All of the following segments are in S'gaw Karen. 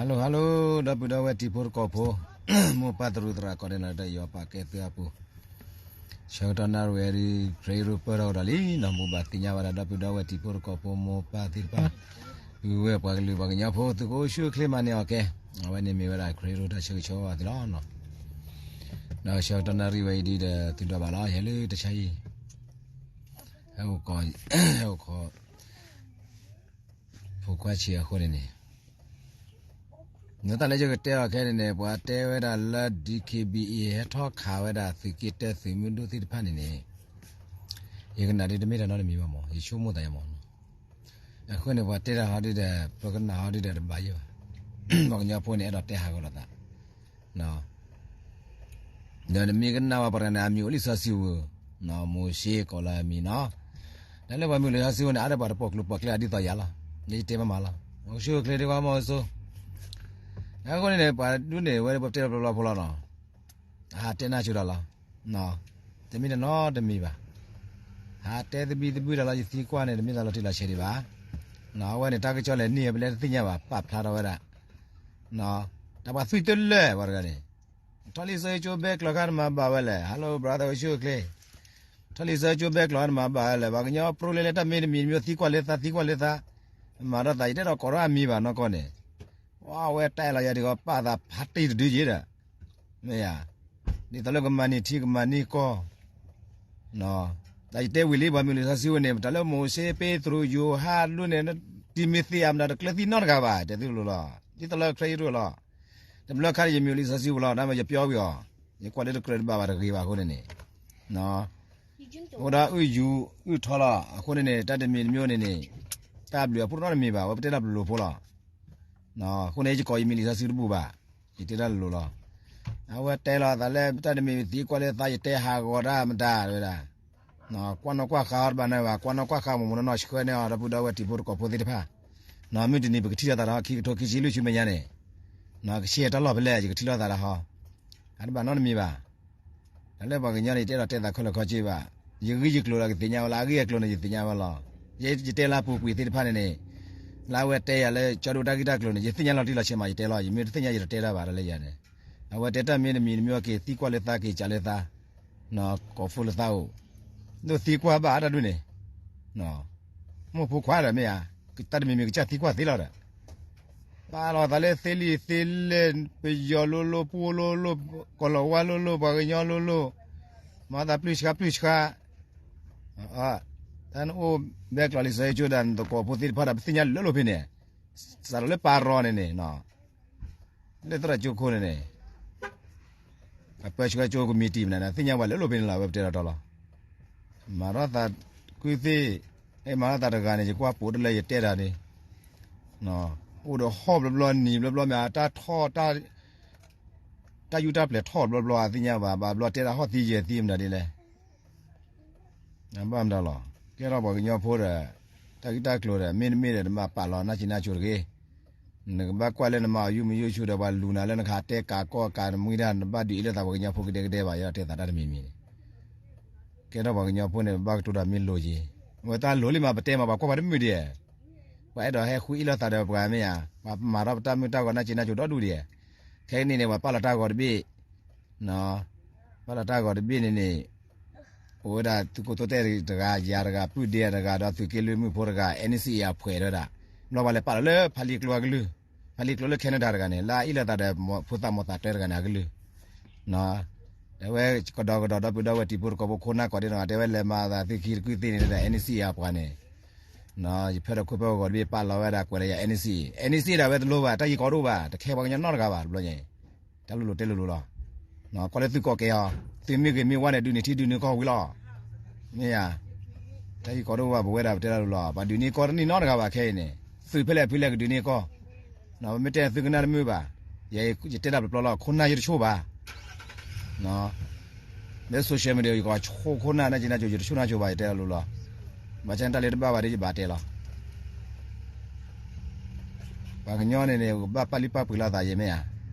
ဟါလိၤ ဟါလိၤ ဒီပုၢ်ဒီဝဲၢ်တံၤဖိသကိးဖိ, မိၢ်ပၢ်သရူးသရၣ် ကိးဒဲးနီၣ် တၢ်ယွၤပာ်ကဲသုအပူၤ, ဆၢကတီၢ်နၣ်ရံၣ်ဝဲဒၣ် ခရံာ်ရူၢ်ပၢၢ်ထီၣ်ကဒီးလံနီၣ်, မိၢ်ဘၣ်သ့ၣ်ညါဝဲဒၣ် ဒီပုၢ်ဒီဝဲၢ်တံၤဖိသကိးဖိ မိၢ်ပၢ်သ့ၣ်တဖၣ်, ဝဲပှၤကလုာ်ပှၤကညီဖိ သုးခိၣ်အိၣ်ဆူၣ်အိၣ်ချ့မၤန့ၢ်အီၤကဲ, အဝဲန့ၣ်မ့ၢ်ဝဲဒၣ် ခရံာ်ရူၢ်တၢ်ဆၢဂ့ၤဆၢဝါသုလီၤနီၣ်. ဒီးဆၢကတီၢ်နၣ်ရံၣ်ဝဲအံၤဒ်ဒီး သုဒိးဘၣ်လီၤ ယဟဲလၢတဆါအံၤ, ဟဲအိၣ်ခိး ဖိခွါဆံးအဃိန့ၣ်န့ၣ်, နတၢ်လၢယကတဲအီၤခဲန့ၣ်န့ၣ် ပှၤတဲဝဲဒၣ်လၢ DKBA ဟဲထီၣ်ခးဝဲဒၣ်သုးက့တၢ သုးမုၢ်ဒိၣ်သ့ၣ်တဖၣ်န့ၣ်န့ၣ်, ယကနၣ်ဒ်တမ့ၢ်တၢ်နီတမံၤဘၣ်မး, ယဆိကမိၣ်သးယမးနီၣ်. အဃိန့ၣ် ပှၤတဲတၢ်ဟီဒ်ဒီး ပကနၣ်ဟီဒ်ဒီးတဘၣ်ယိၣ်ဘၣ်, ပှၤကညီဖိန့ၣ် အဲၣ်ဒိးတဲဟးဂီၤလိာ်သး ဒီးနမ့ၢ်ကနၣ်ဝဲပှၤတဂၤန့ၣ် အမံၤအိၣ်လံာ်စီဆှံပူၤ, မိၤၡ့ကိးလၢအမံၤနီၣ်, တၢ်လၢပှၤမံၤအိၣ်လံာ်စီဆှံပူၤန့ၣ် အါဒၣ်ပှၤတပိာ်ကျိၤပိာ်ကျဲဒ်သိးယၤလီၤ, လၢယတဲမးမးလီၤ, အိၣ်ဆူၣ်အိၣ်ချ့ဒ်ဝဲမီၢ်စိ, အဃိန့ၣ်န့ၣ် ပှၤဒ်န့ၣ် ဝဲပတဲလီၤပျီပျီဖိလီၤနီၣ်, အဟးတဲနၢ်ဆိဒၣ်လီၤ, တမ့ၢ်တၢ်နီတမံၤဘၣ်, ဟးတဲသဘံၣ်သဘုၣ်တၢ်လီၤ ယသံကွၢ်န့ၣ် တမ့ၢ်တၢ်လီၤတံၢ်လီၤဆဲးဒံးဘၣ်, အဝဲန့ၣ် တၢ်ကစီၣ်လဲၤန့ၢ် ပလဲတသ့ၣ်ညါဘၣ် ပာ်ဖျါထီၣ်ဝဲဒၣ် တၢ်ပှၤသွံၣ်တလၢာ်ပှၤတဂၤန့ၣ်, ထီၣ်လံာ်စီဆှံကၠိဘဲကျီးခါ နမၤဘၣ်ဝဲလဲၣ်, Hello brother အိၣ်ဆူၣ်အိၣ်ချ့, ထီၣ်လံာ်စီဆှံကၠိဘဲကျီးခါ နမၤဘၣ်ဝဲလဲၣ်, ပှၤကညီပြိလဲလၢတၢ်မ့ၢ်တမံၤတမံၤသံကွၢ်လၢသး သံကွၢ်လၢသး, မၤထီၣ်သး ယတအဲၣ်ဒိးကိးထီၣ်အမံၤဘၣ်နီၢ်ကီၢ်န့ၣ်, ဝဲတဲလီၤယၤဒ်ဂီၤ ပာ်သးဖးတံၢ်တဒုယ့ၤဒီး, မ့ၢ်ဧါ, ဒ်သိးလၢကမၤန့ၢ်ထံကမၤန့ၢ်ကီၢ် တၢ်ယတဲဝံၤလံ ပှၤမံၤအိၣ်လံာ်စီဆှံဝဲန့ၣ် တၢ်လၢမိၤၡ့ ပ့းတရူး ယိၤဟၣ်ဒ်န့ၣ် တံၤမသ့းအမတၤတကျၢၤသံနီတဂၤဘၣ် တဲသုလိၤလီၤ, ဒ်သိးလၢခရံာ်ရူၢ်လီၤ, တဘျီခါန့ၣ် ယမံၤအိၣ်လံာ်စီဆှံဝဲလီၤ ဒ်မ့ၢ်ယပျီဝံၤအီၤ, ယကွၢ်လၢတကြၢးတဘၣ်ဘၣ်တဂ့ၤဘၣ်အဃိန့ၣ်န့ၣ်, အိၣ်ဒီးအုၣ်ယူၤအုၣ်ထီလီၤ အဃိန့ၣ်န့ၣ် တၢ်တမံၤတမံၤန့ၣ်န့ၣ်, တၢ်ဘျုးအဖှိၣ်တနီတမံၤဘၣ် ဝဲပတဲလီၤပလိၤဖိလီၤ, အဃိန့ၣ် ယကိးယမံၤလံာ်စီဆှံတဘူၣ်ဘၣ်, ယတဲတၢ်လိၤလီၤ, အဝဲတဲလီၤသးလၢတၢ်တမံၤသံကွၢ်လၢသး ယတဲဟးဂီၤတၢ်မတၤဝဲဒၣ် ကွၢ်နီၣ်ကွၢ်ဃါအီၤတဘၣ်န့ၣ်ဘၣ်, ကွၢ်နီၣ်ကွၢ်ဃါမိၢ်မိၢ်နီၢ်နီၢ်ဆှၢန့ၢ်အီၤ ဒီပုၢ်ဒီဝဲၢ်တံၤဖိသကိးဖိသ့ၣ်တဖၣ်, မုၢ်တနံၤပကထံၣ်လိာ်သးဒီးဟီ ခံကထိခံဆံလွံၢ်ဆူမဲာ်ညါန့ၣ်, ကဆဲးတၢ်လီၢ်ဖဲလဲၣ် ယကထံၣ်လိာ်သးဒီးဟီ, အတဘၣ်နီတမံၤဘၣ်, တၢ်လၢပှၤကညီန့ၣ် ယတအဲၣ်ဒိးတဲသးခဲလၢာ်ခဲဆ့ဘၣ်, ယဂံၢ်ယကျိၤဒီးကသ့ၣ်ညါဝဲလီၤ, အဂံၢ်အကျိၤန့ၣ် ယသ့ၣ်ညါဝဲလီၤ, ယတဲလၢပူၤကွံာ်သ့ၣ်တဖၣ်န့ၣ်န့ၣ်, လၢအဝဲတဲယၤလၢကၠီဒိၣ်တၢ်ဂံၢ်တၢ်ကျိၤန့ၣ် ယသ့ၣ်ညါလီၤတံၢ်လီၤဆဲးမး ယတဲလီၤ, ယမ့ၢ်တသ့ၣ်ညါယတတဲတၢ်ဘၣ် တၢ်လၢယၤန့ၣ်, အဝဲတဲတၢ်မ့ၢ်တမံၤတမံၤအီၤက့ၤ သံကွၢ်လၢသးက့ၤ ကးလၢသး, ကိးဖိလၢသးအိၣ်, ဒိးသံကွၢ်ဘၣ်တၢ်ဒ်န့ၣ်, မိၢ်ဖိခွါဒီးမ့ၢ်ဧါ, တၢ်တမံၤမံၤကစၢ်သံကွၢ်သ့လီၤဒီး, ပာ်လီၤသးလၢသ့လံာ်သ့လဲၢ် ပယီၤလိၤလိၤ ပှိၢ်လိၤလိၤ ကီၢ်လီၤဝါလိၤလိၤ ပှၤကညီလိၤလိၤ, မၤသးပျုၢ်ဆှါပျုၢ်ဆှါ, တၢ်နအိၣ်ဘဲကျီးလံာ်စီဆှံကၠိဒီး နသကိးဖိသ့ၣ်တဖၣ်ဒီး ပသ့ၣ်ညါလၢလိၤဖဲန့ၣ်, စးထီၣ်လၢပၢ်ရီန့ၣ်န့ၣ်, လၢသရၣ်ကၠိခိၣ်န့ၣ်န့ၣ်, အပၢဆှၢကၠိကမံးတံာ်မနုၤန့ၣ် သ့ၣ်ညါပှၤလၢလိၤဖဲန့ၣ်လီၤ အဝဲပတဲလီၤတီလီၤ, မၤထီၣ်သးကုသ့ၣ်, မၤထီၣ်သးတဂၤန့ၣ် ယကွၢ်ပိာ်တလၢယတဲတၢ်န့ၣ်, အိၣ်ဒီးဟီၣ်ဘျီဘျီနံၤဘျီဘျီမ့ၢ် တၢ်ထီၣ် တၢ်ယူးတၢ်ပျဲၤထီၣ်ဘျီဘျီ အသ့ၣ်ညါဘၣ် ဘၣ်ဘျီတဲဒၣ်ဟီၣ်သံယဲၢ်သံမနုၤဒ်လဲၣ်, ဘၣ်မတၤလီၤ, ကဲထီၣ်ပှၤကညီဖိဒီး, တၢ်ဂံၢ်တၢ်ကျိၤဒီး မ့တမ့ၢ်ဒီး နဘၣ်ပာ်လီၤနၢ်ဆံးနၢ်စိၤတဂ့ၤ, နကဘၣ်ကွၢ်လၢနမၤအီၤယုၢ်မံယုၢ်ဆူၣ်ဒီး ပှၤလူၤနၤလၢနခးတဲကးကီၢ်ကးနမှံတၢ် နဘၣ်ဒုးအ့ၣ်လိာ်သးပှၤကညီဖိကဒဲကဒဲဘၣ် ယဲဒၣ်တဲသးတၢ်တမံၤမံၤန့ၣ်, ကဲထီၣ်ပှၤကညီဖိန့ၣ် ဘၣ်ကတိၤတၢ်မ့ၢ်လိၤက့ၤ, အဝဲတၢ်လိၤလံမး ပတဲမး ပှၤကွၢ်ပှၤတမုာ်ဒံး, ပှၤအဲၣ်ဒိးဟဲဃုအ့ၣ်လိာ်သးဒီးပှၤမ့ၢ်ဧါ, ပှၤမၤထီၣ်ပတၢ်မုာ်တၢ်ဂီၤနၢ်ဆံးနၢ်စိၤဒီဒူၣ်ဒံး, ခဲကနံၣ်န့ၣ် ပှၤပာ်လီၤတၢ်ဂီၤတဘ့ၣ် ပာ်လီၤတၢ်ဂီၤတဘ့ၣ်န့ၣ်န့ၣ်, အိၣ်ဝဲဒၣ်သုးခိၣ်သိတဲတဂၤ ယၤတဂၤ ပုၢ်ဒ့တဂၤ ဒီးသုးက့လွံၢ်မုၣ်ဖိတဂၤ NCA အဖှဲးဝဲဒၣ်, ဘျီပှၤလဲၤပာ်လီၤလၢဖးလံာ်ကျိအကလုၢ်, ဖးလံာ်ကျိလၢ Canada တဂၤန့ၣ် လၢအအ့ၣ်လိာ်သးဒီးဖိသၣ်မိၢ်သၣ်တၢတဂၤန့ၣ်အကလုၢ်, တဲဝဲကဒီးကဒီး ဒီပုၢ်ဒီဝဲၢ်တံၤဖိသကိးဖိခိၣ်နၢ်ကိးဒ်နီၢ်ဂၤ တဲဝဲလဲၤမၤသးသုခံတကုၢ်သ့ၣ်န့ၣ်ဒီး NCA အပှၤန့ၣ် ယဖဲဒီးခိၣ်ဖဲဂီၤတဘ့ၣ်ပာ်လီၤဝဲဒၣ်ကွဲးလၢယၤ NCA, NCA ဒၣ်ဝဲတလိၤဘၣ် တၢ်ဂ့ၢ်ကီတအိၣ်ဘၣ် တခဲပှၤကညီနီတဂၤဘၣ် တဘျီညါအံၤ, တၢ်လိၤလိၤတဲလိၤလိၤလီၤ, ကွၢ်လၢသုကိးကဲအီၤ, သုမ့ၢ်ဂ့ၤမ့ၢ်ဝါန့ၣ် ဒုးန့ၢ်ထံဒုးန့ၢ်ကီၢ်ဝံၤလီၤ, မ့ၢ်ဧါ, တၢ်ဂ့ၢ်ကီတအိၣ်ဘၣ် ပဝဲဒၣ်ပတဲတၢ်လိၤလီၤ ပှၤဒုးန့ၢ်ကီၢ်တန့ၢ်နီတဂၤဘၣ်ခဲအံၤန့ၣ်, သုးဖဲလဲၣ်ဖုလဲၣ်ကဒုးန့ၢ်ကီၢ်, ပမ့ၢ်တဲသုကနၣ်တမုာ်ဘၣ်, ယတဲတၢ်ပျီပျီလီၤ ခိၣ်နၢ်ယတဆိၣ်ဘၣ် လၢ social media ယကဆိၣ်ခိၣ်နၢ် နၢ်က့နၢ်ကၠိ ယတဆိၣ်နၢ်ကၠိဘၣ် ယတဲတၢ်လိၤလီၤ, ဘၣ်ဆၣ်န့ၣ်တၢ်လၢတဘၣ်ဘၣ်ဒီးယဘၣ်တဲလီၤ, ပှၤကညီန့ၣ်န့ၣ် ကဘၣ်ပာ်လုၢ်ပာ်ပှ့ၤလိာ်သးယဲၢ်မ့ၢ်ဧါ,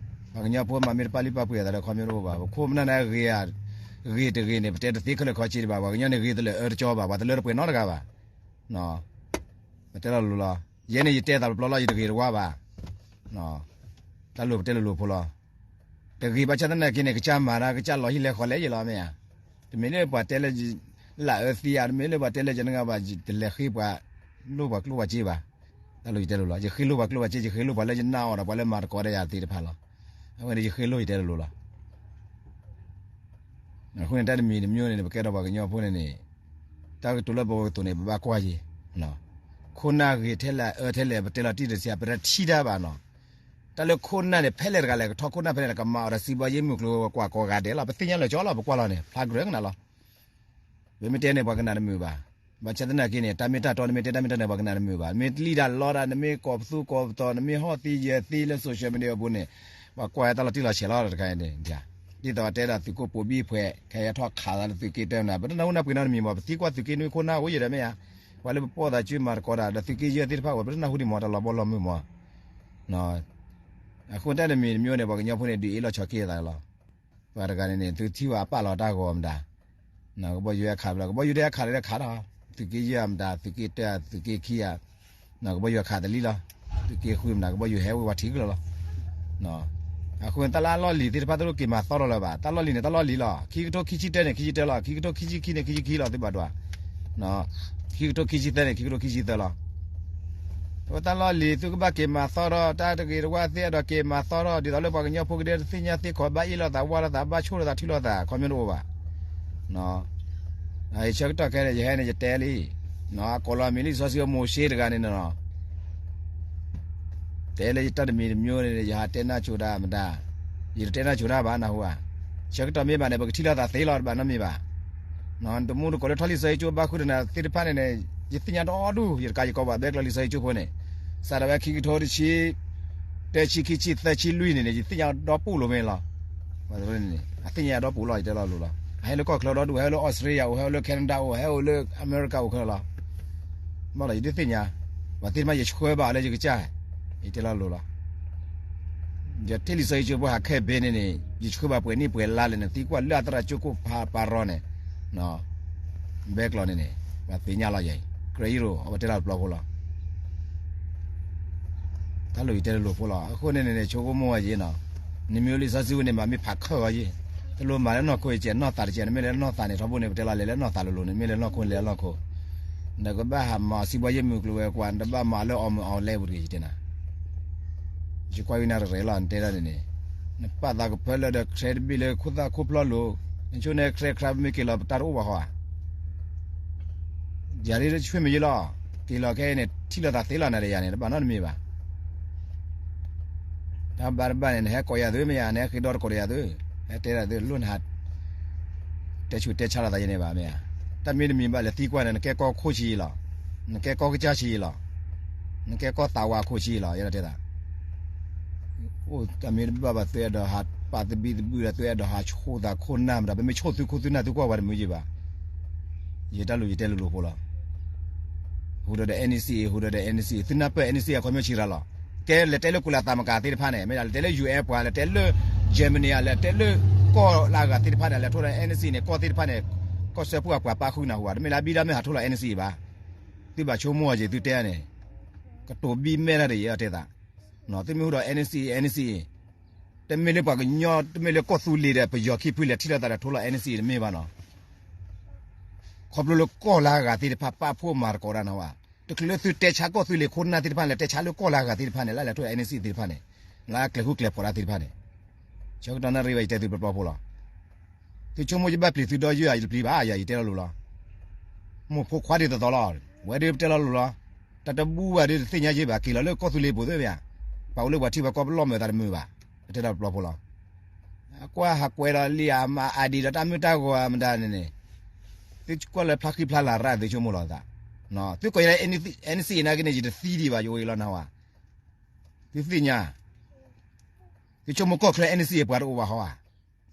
ပှၤကညီဖိမးမ့ၢ်တပာ်လုၢ်ပာ်ပှ့ၤအသးဒီးခီမ့ၢ်တအိၣ်ဘၣ် ပခိၣ်ပနၢ်န့ၣ် ဂ့ၤတဂ့ၤန့ၣ် ပတဲတသ့ခဲလၢာ်ခဲဆ့ဒံးဘၣ် ပှၤကညီန့ၣ် ဂ့ၤတလၢအၢတကၠီဘၣ် ပှၤတလၢတပှဲၤနီတဂၤဘၣ်, ပတဲတၢ်လိၤလီၤ, ယဲန့ၣ်ယတဲသးပျီပျီလီၤ ယတဂ့ၤတဝါဘၣ်, တၢ်လိၣ်ပတဲလိၤလိၤဖိလီၤ. တဂ့ၤဘၣ်ဆၣ်သနာ်က့န့ၣ် ကစၢ်မၤတၢ် ကစၢ်လီၤဟံၣ်လဲၤဃီၤလဲၣ်ယဲလီၤ မ့ၢ်ဧါ. တမ့ၢ်လၢပှၤတဲလၢ လၢအၢသံဧါ, တမ့ၢ်လၢပှၤတဲလၢယနဂၤဘၣ် တလဲၤဃ့ပှၤ လိၣ်ပှၤကျိၣ်ပှၤစ့ဘၣ်. တၢ်လိၣ်ယတဲလိၤလီၤ. ယဃ့လိၣ်ပှၤကျိၣ်ပှၤစ့, ယဃ့လိၣ်ပှၤလၢယနာ်အီၤဒီး ပှၤလၢမၤသကိးဒီးယၤသ့ၣ်တဖၣ်လီၤ. အဝဲန့ၣ်ယဃ့လိၣ်ယတဲလိၤလိၤလီၤ. အဃိန့ၣ် တၢ်တမံၤတမံၤန့ၣ် ပကဲထီၣ်ပှၤကညီဖိန့ၣ်န့ၣ် တၢ်ကတိၤလၢပဝဲကတိၤန့ၣ် ပဘၣ်ကွၢ်ယံၤ. ခိၣ်နၢ်ဂ့ၤထဲလဲၣ်အၢထဲလဲၣ် ပတဲလီၤတံၢ်တစှၤ ပတထံၣ်တၢ်ဘၣ်နီၤ. တၢ်လၢခိၣ်နၢ်န့ၣ် ဖဲလဲၣ်တဂၤလဲၣ် ကထီခိၣ်နၢ်ဖဲလဲၣ် ကမၤအီၤဒီးစံးဘီယ့ၣ်မုၢ်ကျိၤဝဲၤကွာ်ကိးဂၤဒဲးလီၤ. ပသ့ၣ်ညါလၢာ်ကၠီလီၤ ပကွၢ်လီၤန့ၣ် ဖျါကြၢးကနၤလီၤ. ပမ့ၢ်တဲန့ၣ် ပှၤကနၣ်တမုာ်ဘၣ်. ဘၣ်ဆၣ်သနာ်က့န့ၣ် တၢ်မ့ၢ်တၢ်တီ နမ့ၢ်တဲတၢ်မ့ၢ်တၢ်န့ၣ် ပှၤကနၣ်တမုာ်ဘၣ်. နမ့ၢ်လံၣ်တၢ်လီတၢ် နမ့ၢ်ကိးပသူကိးပသီ နမ့ၢ်ဟီၣ်သံယဲၢ်သံလၢ social media အပူၤန့ၣ် ပှၤကွၢ်တၢ်လီၤတံၢ်လီၤဆဲးလီၤတခါအံၤန့ၣ် ဒ်သိးတဲဒၣ်သုးခိၣ်ပိာ်ဘံၣ်ဖှဲး ခဲအံၤထီၣ်ခးသးလၢသုးက့တၢၢ်နၤ ပတနၢ်ဟူနၢ်ပှ့ၤနီတမံၤမး ပသံကွၢ်သုးက့နွံခိၣ်နၢ်အိၣ်ယဲဒီးမ့ၢ်ဧါ. ပှၤလၢပပိာ်သးစုမၤသကိးတၢ်ဒီးသုးက့ယဲၢ်သ့ၣ်တဖၣ်ဝဲ ပတနၢ်ဟူဒံးမး တၢ်လီၤဘီလီၤမုၢ်မး. အဃိတၢ်တမံၤတမံၤန့ၣ် ပှၤကညီဖိန့ၣ် ဒုးအ့ၣ်လီၤဆီၣ်က့ၤသးလီၤ. ပှၤတဂၤန့ၣ်န့ၣ် သုထံၣ်ဝဲအပာ်လီၤတၢ်ဂီၤမတၤ ကဘီယူၤဒဲအခးဘျီ ကဘီယူၤဒဲအခးလၢအခးဒီး သုးက့ယဲၢ်အမတၤ သုးက့တၢၢ် သုးက့ခံဂၤ ကဘီယူၤအခးတလံလီၤ. သုးက့ဃုမတၤ ကဘီယူၤဟဲဝဲဝဲထံကလၢာ်လီၤ. အဃိန့ၣ် တၢ်လၢအလီၢ်လံၤသ့ၣ်တဖၣ်တလိၣ်က့ၤမၤသီထီၣ်လၢၤဘၣ်. တၢ်လီၢ်လံၤန့ၣ် တၢ်လီၢ်လံၤလီၤ. ခံကထိခံဆံတၢန့ၣ် ခံဆံတၢလီၤ. ခံကထိခံဆံခံန့ၣ် ခံဆံခံလီၤ သုဘၣ်ဒွး. ခံကထိခံဆံသၢန့ၣ် ခံကထိခံဆံသၢလီၤ. အဝဲတၢ်လီၢ်လံၤ သုကဘၣ်က့ၤမၤသီထီၣ် တၢ်တဂ့ၤတဝါသ့ၣ်အဲၣ်ဒိးက့ၤမၤသီထီၣ် ဒ်သိးလၢပှၤကညီဖိကဒဲတသ့ၣ်ညါသ့ၣ်ခီ ဘၣ်အ့ၣ်လိာ်သးဝါလိာ်သး ဘၣ်ဆိၣ်လိာ်သးထုးလိာ်သး ခီပညီတအိၣ်ဘၣ်. ယဆၢကတီၢ်ခဲအံၤ ယဟဲန့ၣ် ယတဲလံ အကိးလီၤမံၤလံာ်စီဆှံအမိၤၡ့တဂၤန့ၣ်နီၤ တဲလၢယတၢ်တမံၤတမံၤန့ၣ် ယဟးတဲနၢ်ဆိဒၣ်မတၤ, ယတတဲနၢ်ဆိဒၣ်ဘၣ်နၢ်ဟူဧါ. ဆၢကတီၢ်မ့ၢ်ဘၣ်န့ၣ် ပကထံၣ်လိာ်သးသ့လီၤ တဘၣ်နီတမံၤဘၣ်. တမူတကိးလၢထီၣ်လံာ်စီဆှံကၠိဘၣ်ဃုာ်ဒီးနၤသ့ၣ်တဖၣ်န့ၣ်န့ၣ် ယသ့ၣ်ညါဒီဒူၣ် ယတကးယကိးဘၣ်ဘဲကျီလံာ်စီဆှံကၠိဖိန့ၣ် စးထီၣ်ဝဲခံကထိတဆံ တၢ ဆံ ခံဆံ သၢ ဆံ လွံၢ်န့ၣ်န့ၣ် ယသ့ၣ်ညါဒီပူၤလီၤမ့ၢ်လီၤ. အသ့ၣ်ညါဒီပူၤလီၤ ယတဲလီၤလိၤလီၤ. အဟဲလၢကီၢ်ချၢဒီဒူၣ် ဟဲလၢအီစထြ့လယါအိၣ် ဟဲလၢ Canada အိၣ် ဟဲအိၣ်လၢအမဲရကၤအိၣ်ခဲလၢာ်လီၤ. ဘၣ်လီၤ ယတသ့ၣ်ညါ ပှၤသ့ၣ်တဖၣ်ယဆှၢဘၣ်အီၤလၢယကစၢ် ယတဲလီၤလိၤလီၤ. ယထံၣ်လံာ်စီဆှံကၠိဖိဟးခဲဘ့န့ၣ်န့ၣ် ယဆှၢဘၣ်ပှဲၤနံၣ်ပှဲၤလါလဲၣ်န့ၣ် သံကွၢ်လၢအသရၣ်ကၠိခိၣ်ဖးပာ်ရီန့ၣ် ဘဲကျီန့ၣ်န့ၣ် ပှၤသ့ၣ်ညါလီၤယၤအံၤ ကြၢးယံၤရိၤ အဝဲတဲလီၤတဘျီဖိလီၤ. တၢ်လိၣ်ယတဲတလိၤဖိလီၤ. အဃိန့ၣ်န့ၣ် ဆိကမိၣ်ဝဲယံၤနီၤ နမ့ၢ်အိၣ်လံာ်စီဆှံဝဲန့ၣ် မၤမ့ၢ်ဖးခၢၣ်ဝဲယံၤ တလိၣ်မၤလၢနီၢ်ခိယကဲးနီၢ်သးတကဲး နမ့ၢ်လဲၤလၢနီၢ်သးန့ၣ် ထီဘိန့ၣ် ပတဲလီၤလဲၤလၢနီၢ်သးလိၤလိၤ နမ့ၢ်လဲၤနီၢ်ခိလဲၤလၢနီၢ်ခိ နကဘၣ်ဟးမၤစံးဘီယဲၢ်မုၢ်ကျိၤဝဲၤကွာ် နတဘၣ်မၤလၢအီၣ်မုၢ်အီၣ်လဲပူၤတဂ့ၤ ယတဲနၤ ယကွၢ်ဝံနၤတရဲၤလီၤ နတဲဒၣ်န့ၣ်န့ၣ် နပာ်သးကဖၢလၢဒီး credit ဘ့ၣ်လၢခိၣ်သၣ်ခိၣ်ဖျီၣ်လိၤ နဆိန့ၣ် credit card ပမ့ၢ်က့ၤလီၤ ပတၢ်တအိၣ်ဘၣ်ဃီဧါ. ယၤဒ်တဆှၢမ့ၢ်ယဲလီၤ က့ၤလီၤခဲအံၤန့ၣ် ထံၣ်လိာ်သးသ့လီၤနၤဒီးယၤန့ၣ် တဘၣ်နီတမံၤဘၣ်. တၢ်ဘၣ်တဘၣ်န့ၣ် နဟဲကိးယၤသုမ့ၢ်ဧါ နဟဲဃ့ဒီတကိးဒီးယၤသု ဟဲတဲဒၣ်သုလိၣ်နဟး တဲဆူးတဲဆါလိာ်သးယဲန့ၣ်ဘၣ်မ့ၢ်ဧါ. တၢ်မ့ၢ်တမံၤဘၣ်လဲၤသံကွၢ်န့ၣ် နကဲကီၢ်ခိၣ်ဆံးလီၤ နကဲကီၢ်ကစၢ်ဆံးလီၤ နကဲကီၢ်သးဝးခိၣ်ဆံးလီၤ ယဲဒၣ်တဲသး အိၣ်တၢ်မ့ၢ်တဘၣ်ဘၣ် သုအဲၣ်ဒိးဟးပာ်သဘံၣ်သဘုၣ်ဒီး သုအဲၣ်ဒိးဟးဆိၣ်သးခိၣ်နၢ်မတၤ ပမ့ၢ်ဆိၣ်သုခိၣ်သုနၢ်သုကွၢ်ပှၤတမုာ်ယံၤဘၣ်. ယတၢ်လိၣ်ယတဲလိၤလိၤဖိလီၤ. ဟူးဒီးဒီး NCA ဟူးဒီးဒီး NCA သုနၢ်ပၢၢ် NCA အခီပညီဆံးရၤလီၤကဲလဲၤတဲလၢကူလးသးမကၤသ့ၣ်တဖၣ်န့ၣ် မ့ၢ်ဒၣ်လဲၤတဲလၢ Germany ဧါ လဲၤတဲလၢ ကီၢ်လၢအဂၤသ့ၣ်တဖၣ်န့ၣ် လဲၤထိၣ်ဒီး NCA န့ၣ် ကီၢ်သ့ၣ်တဖၣ်န့ၣ် ကီၢ်စၢဖှိၣ်အပှၤပာ်ဃုာ်နၢ်ဟူဧါ တမ့ၢ်လၢအဘံၣ်ဒီးမ့ၢ်ဟးထိၣ်လီၤ NCA ဘၣ်. သုဘၣ်ဆိကမိၣ်အီၤက့ၤသုတဲန့ၣ် ကတိၤဘံၣ်မဲာ်တၢ်တယံာ်အီၤတဲသး သုမ့ၢ်ဟူးဒီး NCA NCA တမ့ၢ်လၢပှၤကညီ တမ့ၢ်လၢကီၢ်သူလ့ၤဒီး ပယီၤခံဖုလဲၤထံၣ်လိာ်သးဒီးထိၣ်လီၤ NCA တမ့ၢ်ဘၣ်နီၤ. ခီဖျိလၢကီၢ်လၢအဂၤသ့ၣ်တဖၣ် ပာ်ဖှိၣ်မၤသကိးတၢ်နၢ်ဟူဧါ. တချုးလၢသုတဲဆါကီၢ်သူလ့ၤခိၣ်နၢ်သ့ၣ်တဖၣ်န့ၣ် လဲၤတဲဆါလၢကီၢ်လၢအဂၤသ့ၣ်တဖၣ်န့ၣ် လၢလဲၤထိၣ် NCA သ့ၣ်တဖၣ်န့ၣ် လၢအကျဲၤဃူကျဲၤဖိးတၢ်သ့ၣ်တဖၣ်န့ၣ် ဆၢကတီၢ်နၣ်ရံၣ်ဝဲယတဲသုပျီပျီဖိလီၤ. သုဆိကမိၣ်ယဘၣ်ပျံၤသုဒီယုၢ်ဧါ ယတပျံၤဘၣ်ယၤ ယတဲလီၤလိၤလီၤ. မိၢ်ဖိခွါဒ်သိးသိးလီၤ. ဝဲဒၣ်ပတဲလီၤလိၤလီၤ. တၢ်တဘူၣ်ဘၣ်ဒ်တသ့ၣ်ညါယဲဘၣ် က့ၤလီၤလၢကီၢ်သူလ့ၤပူၤသ့ၣ်မ့ၢ်ဧါ. ပာ်အိၣ်လၢပှၤထံပှၤကီၢ်ပလီၢ်မၢၤသးတမုာ်ဘၣ်. ပတဲတၢ်ပျီပျီဖိလီၤ. အကွၢ်ဟးကွဲးဒီးလံာ်အမၤအါဒံးဒီး တၢ်မုၢ်တၢ်ဂီၤမတၤန့ၣ်န့ၣ် သုကွၢ်လၢဖျါဃံဖျါလၤရၣ် သုဆိကမိၣ်လီၤသး. သုကိးယၤလၢ NCA နာ်က့န့ၣ် ယတသံဒံးဘၣ် ယအိၣ်အံၤလီၤနၢ်ဟူဧါ. သုသ့ၣ်ညါ သုဆိကမိၣ်ကီၢ်ချၢ NCA ပှၤတအိၣ်ဘၣ်ဟီဧါ.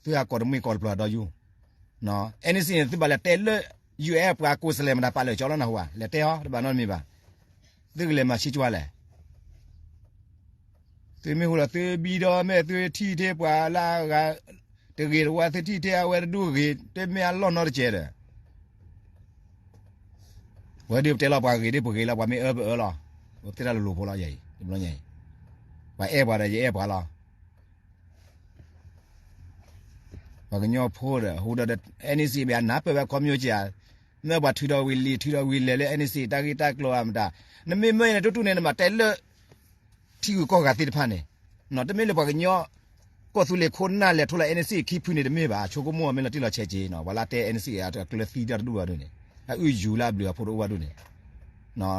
သုဟးကိးတမှံၤကိးတပျၢၤဒီးယူၢ် NCA န့ၣ် သုဘၣ်လဲၤတဲလၢ UN ပှၤကိးစလဲၤမတၤပာ်လၢာ်ကၠီလီၤနၢ်ဟူဧါ. လဲၤတဲဟီတဘၣ်နီတမံၤဘၣ်. သုကလဲၤမၤဆံးကွၢ်လဲၣ်. သုမ့ၢ်ဟူဒီးသုဘံၣ်ဒီးမ့ၢ်သုထံၣ်ထဲပှၤလၢအဂၤ တဂ့ၤတဝါ သုထံၣ်ထဲအဝဲတဒူၣ်ဂ့ၤ တမ့ၢ်အလီၢ်နီတစဲးဒီး ဝဲဒၣ်ပတဲလီၤပှၤဂ့ၤဒ်ပဂ့ၤလီၤ ပှၤမ့ၢ်အၢပအၢလီၤ. ပတဲတၢ်လိၤလိၤဖိလီၤယဲအံၤ တဘျီညါအံၤ ပှၤအဲၣ်ပှၤဒီးယအဲၣ်ပှၤလီၤ. ပှၤကညီဖိဒီး ဟူဒီး NCA ဘၣ်နၢ်ပၢၢ်ဝဲခီပညီက့ၤဧါ, မ့ၢ်ပှၤထုးဒီးဝံၤလံာ် ထုးဒီးဝံၤလဲၤလၢ NCA တၢ်ဂ့ၢ်တၢ်ကျိၤဧါမတၤ, နမ့ၢ်မၢယၤန့ၣ် တူၢ်တူၢ်န့ၣ် နဘၣ်တဲလၢ ထံဂုၤကီၢ်ဂၤသ့ၣ်တဖၣ်န့ၣ်, တမ့ၢ်လၢပှၤကညီ ကီၢ်သူလ့ၤခိၣ်နၢ်လဲၤထီၣ်လၢ NCA ခံဖုန့ၣ်တမ့ၢ်ဘၣ်, ဆိကမိၣ်မ့ၢ်လီၤတံၢ်လီၤဆဲးက့ၤနီၤ, ပှၤလၢတဲ NCA အကျၢၤသံတၢ်တဒူၣ်ဘၣ်ဒ်န့ၣ်, အအုၣ်ယူၤလၢအဘျုးအဖှိၣ်တအိၣ်ဘၣ်ဒ်န့ၣ်,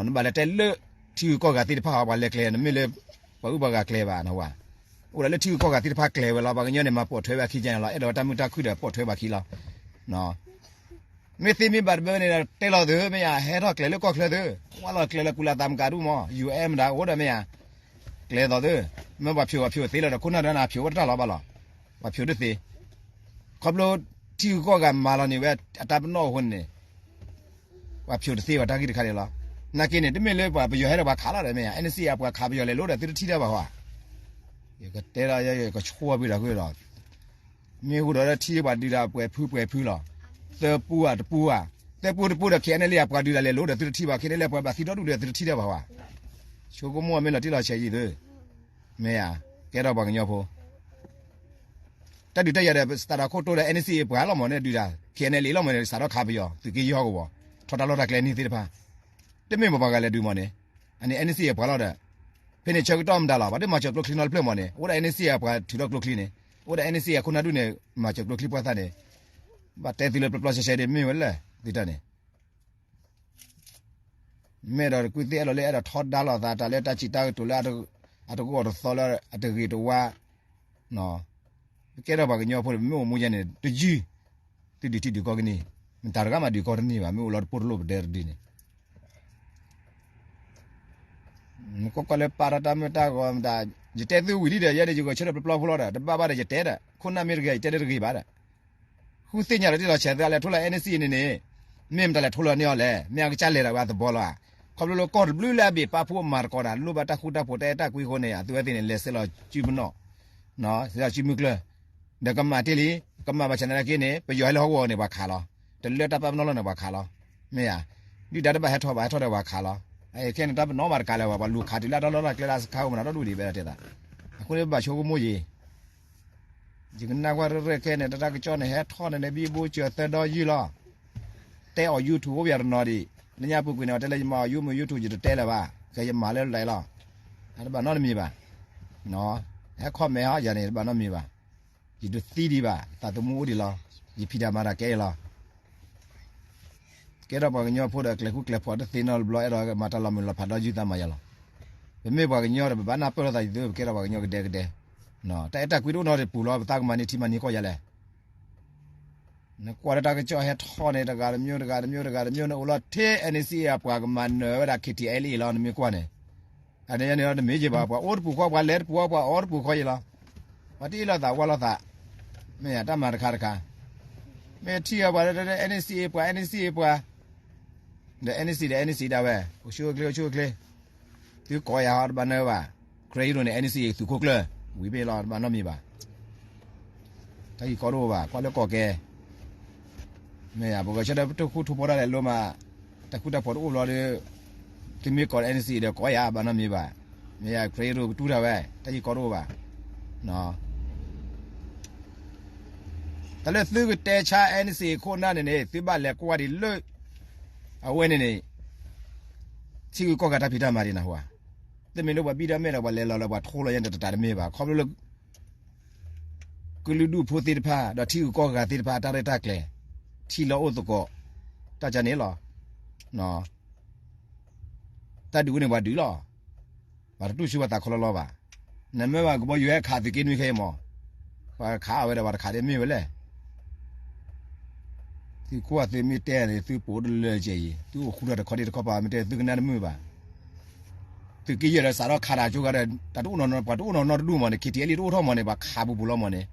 နဘၣ်လဲၤတဲလၢ ထံဂုၤကီၢ်ဂၤသ့ၣ်တဖၣ်ဟီ ပှၤလဲၤကျဲၤ နမ့ၢ်လၢ ပှၤအုၣ်ပှၤဂၤကျဲၤဘၣ်နဝဲ, အိၣ်ဒၣ်လၢထံဂုၤကီၢ်ဂၤသ့ၣ်တဖၣ်ကျဲၤဝဲလီၤ, ပှၤကညီန့ၣ် မၤပိာ်ထွဲဝဲအခံကန့ၣ်လီၤ, အဲၣ်ဒိးဝဲတၢ်မုာ်တၢ်ခုၣ်ဒီးပိာ်ထွဲပှၤခံလီၤ. မ့ၢ်သ့မ့ၢ်ဘၣ်တဘၣ်န့ၣ်ဒီး တဲလီၤသုမ့ၢ်ယၤ, ဟဲထီၣ်ကျဲၤလၢကီၢ်ချၢသု, ဝဲလီၤကျဲၤလၢကူလးသးမကၤဒူၣ်မး, ယူၤအဲၣ်မတၤအိၣ်ဒီးမ့ၢ်ယၤ, ကျဲၤသိးသု, မ့ၢ်ပှၤဖျိးပှၤဖျိးသ့လီၤဒီး ခိၣ်နၢ်ဒီးနၤဖျိးဝဲတတၢ်လီၤဘၣ်လီၤ, ပှၤဖျိးတသ့, ခီဖျိထံဂုၤကီၢ်ဂၤမၤလီၤန့ၢ်ဝဲအတၢ်ပနီၣ်အဃိန့ၣ် ပှၤဖျိးတသ့ဘၣ်တၢ်ဂ့ၢ်တခါန့ၣ်လီၤ. နာ်က့န့ၣ် တမ့ၢ်လၢပှၤပယီၤဟဲဒီးပှၤခးလီၤဒီးမ့ၢ်ယၤ, NCA အပှၤခးပယီၤလဲၤလိၤဒီးသုတထံၣ်တၢ်ဘၣ်ဟီဧါ, ယကတဲဒီးယကဆိပှၤဒီးဃုာ်ဒီး, မ့ၢ်ဟူဒီးလၢထံပှၤဒုးတၢ်ပှဲၤဖုပှဲၤဖုလီၤ, သၢပူဧါတပူဧါ, သၢပူတပူဒီး KNLA အပှၤဒုးတၢ်လဲၤလိၤဒီးသုတထံၣ်ဘၣ်, KNLA အပှၤဘၣ်သံဒီဒူၣ်ဒီးသုတထံၣ်တၢ်ဘၣ်ဟီဧါ, ဆိကမိၣ်မ့ၢ်လီၤတံၢ်လီၤဆဲးယံၤသု, မ့ၢ်ယၤ, ကဲထီၣ်ပှၤကညီဖိ တၢ်ဒုးတၢ်ယၤဒီး စးထီၣ်ခိၣ်တိဒီး NCA ပှၤလီၤမးန့ၣ်ဒုးတၢ်, KNLA လီၤမးန့ၣ် စးထီၣ်ခးပယီၤ သုးက့ယီၢ်ကဝီၤ, ထီၣ်တၢ်လီၢ်တၢ်ကျဲန့ၣ်သ့ၣ်တဖၣ်, တမ့ၢ်ပပှၤဂၤလဲၤဒုးမးန့ၣ်, အန့ၣ် NCA ပှၤလီၤဒီး, ဖဲန့ၣ်ဆၢကတီၢ်မတၤလီၤ, ပှၤတမၤစၢၤကျိချံနီတဖျၢၣ်မးန့ၣ်, အိၣ်ဒၣ် NCA အပှၤထုးထီၣ်ကျိချံန့ၣ်, အိၣ်ဒၣ် NCA အခိၣ်နၢ်ဒူၣ်န့ၣ် မၤစၢၤကျိချံပှၤသးန့ၣ်, ဘၣ်တဲသုလၢပျီပျီဆှဲဆှဲဒ်မ့ၢ်ဝဲလဲၣ်, သုတၢ်န့ၣ် မ့ၢ်ဒီးတကွံသ့ၣ်အဲၣ်လီၤလၢအဲၣ်ဒိးထီဒါလိာ်သး တၢ်လၢတၢ်စံးတၢ်ကတိၤလၢ အတဂီၢ်တသီလၢအတဂ့ၤတဝါ, ပကဲထီၣ်ပှၤကညီဖိန့ၣ် ပမ့ၢ်အိၣ်မူယဲန့ၣ် တယုၢ်, သုဒုးထံဒုးကီၢ်ကန့ၢ်, မတၤတဂၤမးဒုးကီၢ်တန့ၢ်ဘၣ်, မ့ၢ်အိၣ်လီၤတပိၢ်တလိၣ်ပဒဲတဒုန့ၣ် နကွၢ်ကွၢ်လၢပာ်ထီၣ်တၢ်မ့ၢ်တၢ်ဂီၤမတၤ, ယတဲသုဝံၤလံဒီး ယဲန့ၣ် ယဂဲၤဆၢထၢၣ်ပျီပျီဖိလီၤဒီး တဘၣ်ဘၣ်ဒီး ယတဲဒီး ခိၣ်နၢ်မ့ၢ်တဂ့ၤ ယတဲတဂ့ၤဘၣ်ဒီး ဃုသ့ၣ်ညါလီၤတံၢ်လီၤဆဲးသု အလဲၤထိလၢ NCA န့ၣ်န့ၣ်, မ့ၢ်မတၤလဲၤထိလီၤန့ၢ်အီၤလဲၣ်, မ့ၢ်အကစၢ်လဲၤဒၣ်ဝဲအသဘီလီၤဧါ, ခီဖျိလၢကီၢ်တဘျုးလၢအဘ့ၣ်ပာ်ဖှိၣ်မၤသကိးတၢ် လိၣ်ဘၣ်တၢ်ဃူတၢ်ဖိးတၢ်အဲၣ်တၢ်ကွံအဃိန့ၣ် အသုဝဲသ့ၣ်န့ၣ် လဲၤဆဲးလီၤစုပနီၣ်, ဆဲးလီၤစုမုၢ်ကျၢၢ်, ဒီးကမၤတ့ၢ်လံ, ကမၤဘၣ်ဆၣ်သနာ်က့န့ၣ် ပယီၤဟဲလၢဟီၣ်ကဝီၤန့ၣ် ပှၤခးလီၤ, တလၢတၢ်ပာ်ပနီၣ်လီၤန့ၣ် ပှၤခးလီၤ, မ့ၢ်ဧါ, ဒုၣ်ဒါတဘၣ်ဟဲထီၣ်ဘၣ်ဟဲထီၣ်ဒီးပှၤခးလီၤ, အခဲန့ၣ် တၢ်ပနီၣ်မးတကးလၢၤဘၣ် ပှၤလူၤခးတုၤလၢတၢ်လီၢ်တၢ်ကျဲလၢအစခါအိၣ်မးနီၤ ဒီဒူၣ်ဒံးဘဲဒၣ်တဲသး, အဃိန့ၣ် ပဘၣ်ဆိကမိၣ်ယံၤ ယကနၣ်ကွၢ်ရဲၣ်ရဲၣ်ခဲန့ၣ် တၢ်တၢ်ကစီၣ်န့ၣ် ဟဲထီၣ်န့ၣ်န့ၣ် ဘံဘူစၢၤသၢဒီယုၢ်လီၤ, တဲအီၤ YouTube အိၣ်ပယီၤတနီၤဒံး, လၢညါပူၤကွံာ်န့ၣ် အတဲလၢယမၤအီၤ ယိမ့ၢ် YouTube ယတတဲလၢၤဘၣ်, ကဲယမၤလၢလဲၤလီၤ, အတဘၣ်နီတမံၤဘၣ်, ဟဲ comment ဟီယၤန့ၣ် တဘၣ်နီတမံၤဘၣ်, ယတသံဒံးဘၣ် သးသမူအိၣ်ဒံးလီၤ, ယဖံးတၢ်မၤတၢ်ကဲအံၤလီၤ ကဲထီၣ်ပှၤကညီဖိဒီးကျဲၤဃူကျဲၤဖိးတသ့နီတဘျီ အဲၣ်ဒိးမၤတၢ်လီၤမုၢ်လီၤဖးဒီးယုၢ်သးမၤယၤလီၤ, ပမ့ၢ်ပှၤကညီဒီး ပဘၣ်နၢ်ပၢၢ်လိာ်သးယံၤသု ပကဲထီၣ်ပှၤကညီကဒဲကဒဲ, တၢ်အဲၣ်တၢ်ကွံတအိၣ်နီတပူၤလီၤ ပသးကမၤန့ၢ်ထံမၤန့ၢ်ကီၢ်ယၤလဲၣ်, နကွၢ်လၢတၢ်ကစီၣ်ဟဲထီၣ်န့ၣ် တဂၤတမျိုး တဂၤတမျိုး တဂၤတမျိုးန့ၣ် အိၣ်လီၤထဲ NCA အပှၤကမၤနၢၤဝဲဒၣ် KTLA လီၤ နမ့ၢ်ကွၢ်န့ၣ်, အန့ၣ်န့ၣ် တမ့ၢ်ယဘၣ် ပှၤအိၣ်တပူၤဃီ ပှၤလဲၤတပူၤဃီ ပှၤအီၣ်တပူၤဃီယံၤလီၤ, ပှၤတအ့ၣ်လိာ်သးဝါလိာ်သး, မ့ၢ်ယတၢ်မၤတခါတခါ, မ့ၢ်ထံၣ်အီၤပှၤ NCA ပှၤ NCA ပှၤ, ဒီး NCA ဒီး NCA ဒၣ်ဝဲ အိၣ်ဆူၣ်အိၣ်ချ့ အိၣ်ဆူၣ်အိၣ်ချ့, သုကိးယၤဟီတဘၣ်နၢၤဘၣ်, ခရံာ်အံၤဒိၣ်န့ၣ် NCA သုးခိၣ်ကျၢၢ်, ဝံၤဘ့ၣ်လီၤ တဘၣ်နီတမံၤဘၣ် တၢ်ဂ့ၢ်ကီတအိၣ်ဘၣ် ကွၢ်လၢကီၢ်ကဲ, မ့ၢ်ယၤ ပဂဲၤဆၢထၢၣ်ပတၢ်ဃူထူဖိတၢ်လဲၤလိမး, တၢ်ဃူတၢ်ဖိးတအိၣ်ဘျီဒီး, သုမ့ၢ်ကိး NCA ဒီးကိးယၤဘၣ်နီတမံၤဘၣ်, မ့ၢ်ယၤ ခရံာ်အံၤဒိၣ်ကတူၢ်တၢ်ဝဲ, တၢ်ဂ့ၢ်ကီတအိၣ်ဘၣ် တၢ်လၢသုကတဲဆါ NCA ခိၣ်နၢ်န့ၣ်န့ၣ် သုဘၣ်လဲၤကွၢ်ဒံးလၢ အဝဲန့ၣ်န့ၣ် ထံဂုၤကီၢ်ဂၤတၢ်ဖံးတၢ်မၤဒံးနၢ်ဟူဧါ, တမ့ၢ်လၢပှၤဘံၣ်ဒီးမဲာ်ဒီးပှၤလဲၤလီၤလၢပှၤထိလီၤညါတတးတမ့ၢ်ဘၣ် ခီဖျိလၢ ကလုာ်ဒူၣ်ဖိသ့ၣ်တဖၣ် ဒီးထံဂုၤကီၢ်ဂၤသ့ၣ်တဖၣ် အတၢ်ရဲၣ်တၢ်ကျဲၤ ထံလီၤအိၣ်သကိး တၢ်ကန့ၣ်လီၤ. တၢ်ဒုးအိၣ်န့ၣ်ပှၤဒုးလီၤ. ပှၤတတူၢ်ဆူပှၤသးခီလီၤလီၤဘၣ်. နမ့ၢ်ဘၣ်ကဘီယူၤဟဲခးသုးက့နွံခဲအံၤမး, ပှၤခးအဝဲဒီးပှၤတခးဒ်မ့ၢ်ဝဲလဲၣ်. သုကွၢ်သုမ့ၢ်တဲန့ၣ် သုပိာ်တလၢကဲအံၤ သုအိၣ်ဃူထီၣ်တခီဒံးတခီပၤ မ့ၢ်တဲသုကနၣ်တမုာ်ဘၣ်. သုးက့ယဲၢ်ဒီးစးထီၣ်ခးတၢ်ကၠိဂၤဒီး တၢ်တအိၣ်နီၢ်နီၢ် ပှၤတအိၣ်နီၢ်နီၢ်တဒူၣ်မးန့ၣ် KTLA တအိၣ်ထီၣ်မးန့ၣ် ပှၤခးပူၤပူၤလီၤမးန့ၣ်,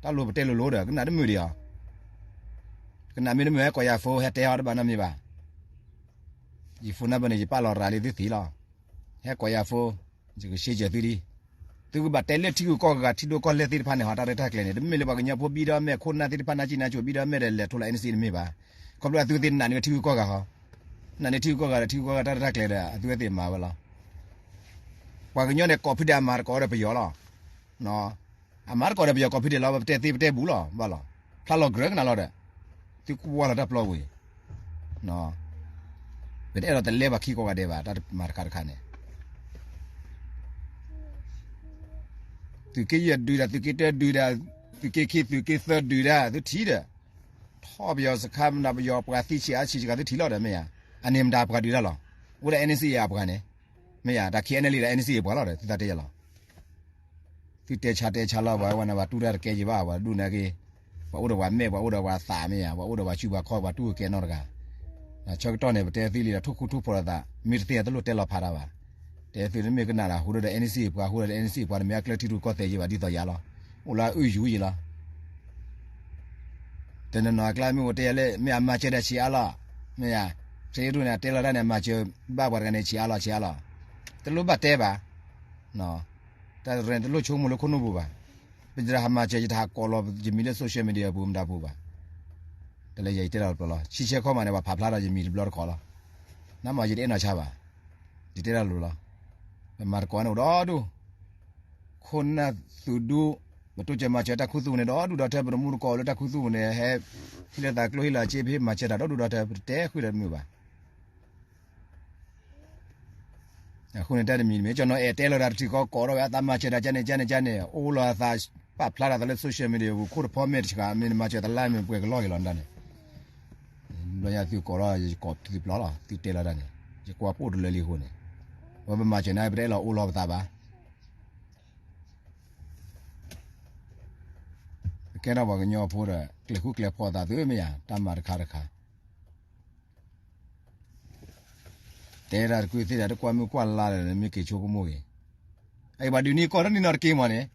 တၢ်လိၣ်ပတဲလိၤလိၤဒီး ကနၣ်တမုာ်ဒံးဧါ. ကနၣ်မ့ၢ်တမုာ် ဟဲကိးယၤဖိ ဟဲတဲအီၤတဘၣ်နီတမံၤဘၣ်. ယ phone number န့ၣ် ယပာ်လီၤရၤလံသုသ့လီၤ. ဟဲကိးယၤဖိ, ယကရှဲစၢၤသုလံ. သုကဘၣ်တဲလၢထံဂုၤကီၢ်ဂၤ ထံဒိၣ်ကီၢ်လဲၢ်သ့ၣ်တဖၣ်န့ၣ် ဟီတၢ်ရဲၣ်တၢ်ကျဲၤန့ၣ် တမ့ၢ်လၢပှၤကညီဖိဘံၣ်ဒီးမဲာ်ခိၣ်နၢ်သ့ၣ်တဖၣ် နၢ်ကံၣ်နၢ်ကိၤဘံၣ်ဒီးမဲာ်ဒီးလဲၤထိလီၤ NCA တမ့ၢ်ဘၣ်. ခီဖျိအသုသ့ၣ်နာ်န့ၢ်ဝဲထံဂုၤကီၢ်ဂၤဟီ, နာ်န့ၢ်ထံဂုၤကီၢ်ဂၤဒီး ထံဂုၤကီၢ်ဂၤတၢ်ရဲၣ်တၢ်ကျဲၤဒီး အသုဝဲသ့ၣ်မၤဝဲလီၤ. ပှၤကညီန့ၣ် ကိးဖုဒဲးအမၤတကိးဒီးပယီၤလီၤ. အမၤတကိးဒီးပယီၤ ကိးဖုဒဲးလီၤ ပတဲသ့ပတဲဘူးလီၤ ဘၣ်လီၤ. ဖျါလီၤကြၢးကနၣ်လီၤဒီး သုကွၢ်လီၤတၢ်ပျီပူၤအံၤ, ပတအဲၣ်ဒိးတလဲပှၤခံကိးဂၤဒဲးဘၣ် တၢ်မၤတခါတခါန့ၣ် သုးက့ယဲၢ်ဒုးဒၣ် သုးက့တၢဒုးဒၣ် သုးက့ခံသုးက့သၢဒုးဒၣ် သုထံၣ်ဒီး ထီၣ်ပယီၤစခါမနုၤ ပယီၤပှၤသံဆံးအါဆံးစှၤ သုထံၣ်လီၤဒီး မ့ၢ်ဧါ, အန့ၣ်မတၤပှၤဒုးတၢ်လီၤ, အိၣ်ဒၣ် N C A အပှၤန့ၣ်, မ့ၢ်ဧါ, တၢ် K N L A ဒီး N C A ပှၤလီၤဒီး သုသးတဲယၤလီၤ. သုတဲဆါတဲဆါလီၤ ပှၤဝဲန့ၣ် ပှၤတူၢ်တၢ်တကဲယံၤဘၣ် ပှၤဒူၣ်န့ၣ်က့ၤ, ပှၤအိၣ်ဒီးပှၤမဲာ် ပှၤအိၣ်ဒီးပှၤသး မ့ၢ်ဧါ, ပှၤအိၣ်ဒီးပှၤစုပှၤခီၣ် ပှၤတူၢ်ကဲနီတဂၤ, ဆၢကတီၢ်န့ၣ် ပတဲသ့လံဒီး ထိၣ်ဃူထိၣ်ဖိးလိာ်သး မ့ၢ်တသ့တလိၣ်တဲလီၤဖးတၢ်ဘၣ်, တဲသုန့ၣ်မ့ၢ်ကနၣ်ဒီး ဟူးဒီး N C A ပှၤ ဟူးဒီး N C A ပှၤန့ၣ် မ့ၢ်အကျၢၤထံရူၢ်ကီၢ်သဲးယံၤဘၣ် ဒ်သိးယၤလီၤ, အိၣ်လၢအုၣ်ယူၤယံၤလီၤ. တနီၤနီၤအကျါမ့ၢ်အိၣ်တဲယၤလၢ မ့ၢ်အမၤစၢၤတၢ်ဆံးအါလီၤ, မ့ၢ်ဧါ, ခရံာ်ဒိၣ်န့ၣ် အတဲလီၤတၢ်န့ၣ် အမၤစၢၤဘၣ်ပှၤတဂၤန့ၣ် ဆံးအါလီၤ ဆံးအါလီၤ, တလိၣ်ဘၣ်တဲဘၣ်, တၢ်တရၢန့ၣ် တလိၣ်ဆိကမိၣ်လၢခိၣ်နူာ်ပူၤဘၣ်, ပယတဟးမၤစၢၤ ယတဟးကိးလီၤယမံၤလၢ social media ပူၤမတၤပူၤဘၣ်, တၢ်လၢယဲယတဲတၢ်လီၤပျီလီၤ ဆံဆဲခီမးန့ၣ် ပှၤဖးဖျါထီၣ်ယမံၤတဘျီတခီလီၤ, နမ့ၢ်ယတအဲၣ်နီၤဆါဘၣ်, ယတဲတၢ်လီၤပျီလီၤ, ပမၤသကိးန့ၣ်အိၣ်ဒီဒူၣ်, ခိၣ်နၢ်သုးဒူ ပတိစၢၤမၤစၢၤတၢ်ခူသူၣ်ပူၤန့ၣ် ဒီဒူၣ်ဒီထၢ ပတမူတကိးလၢတၢ်ခူသူၣ်ပူၤန့ၣ် ဟဲဟ့ၣ်လၢသးကျိဟ့ၣ်လီၤစ့ ပဟ့ၣ်မၤစၢၤတၢ်ဒီဒူၣ်ဒီထၢ ပတတဲဃုာ်ဒီးတမုာ်ဘၣ်. အဃိန့ၣ်တၢ်တမံၤမ့ၢ် ကၠီနီၤအဲၣ်တဲလီၤတၢ်တထံၣ်ဃီကိးထီၣ်ဝဲ အသးမၤစၢၤတၢ်ကန့ၣ်ကန့ၣ်ကန့ၣ် အိၣ်လီၤအသးပာ်ဖျါထီၣ်သးလၢ social media ပူၤ ခိၣ်တဖီမဲာ်တဆှး မ့ၢ်နမၤစၢၤတလါမ့ၢ်ပှဲၤကလီၢ်က့ၤလီၤဒၣ်န့ၣ် ဘျီညါသုကိးထီၣ် ယကိးသုပျီလီၤ သုတဲလီၤတၢ်န့ၣ် ယကွၢ်ပိၣ်တလၢလံအဃိန့ၣ် ဝဲပမၤစၢၤန့ၣ် ပတအဲၣ်လီၤအိၣ်လီၤပသးဘၣ်. ပကဲထီၣ်ပှၤကညီဖိဒီး ကျဲၤဃူကျဲၤဖိးသးသုမ့ၢ်ယါ တၢ်မၤတခါတခါ တဲဒၣ်တကွံာ်သ့ၣ်ဒီး တကွၢ်မုၢ်ကွၢ်လါဒီး မ့ၢ်က့ၤဆိကမိၣ်ဂ့ၤ, အအံၤပှၤဒုးနံၤကီၢ်တနံၤနီတက့ၢ်မးန့ၣ်,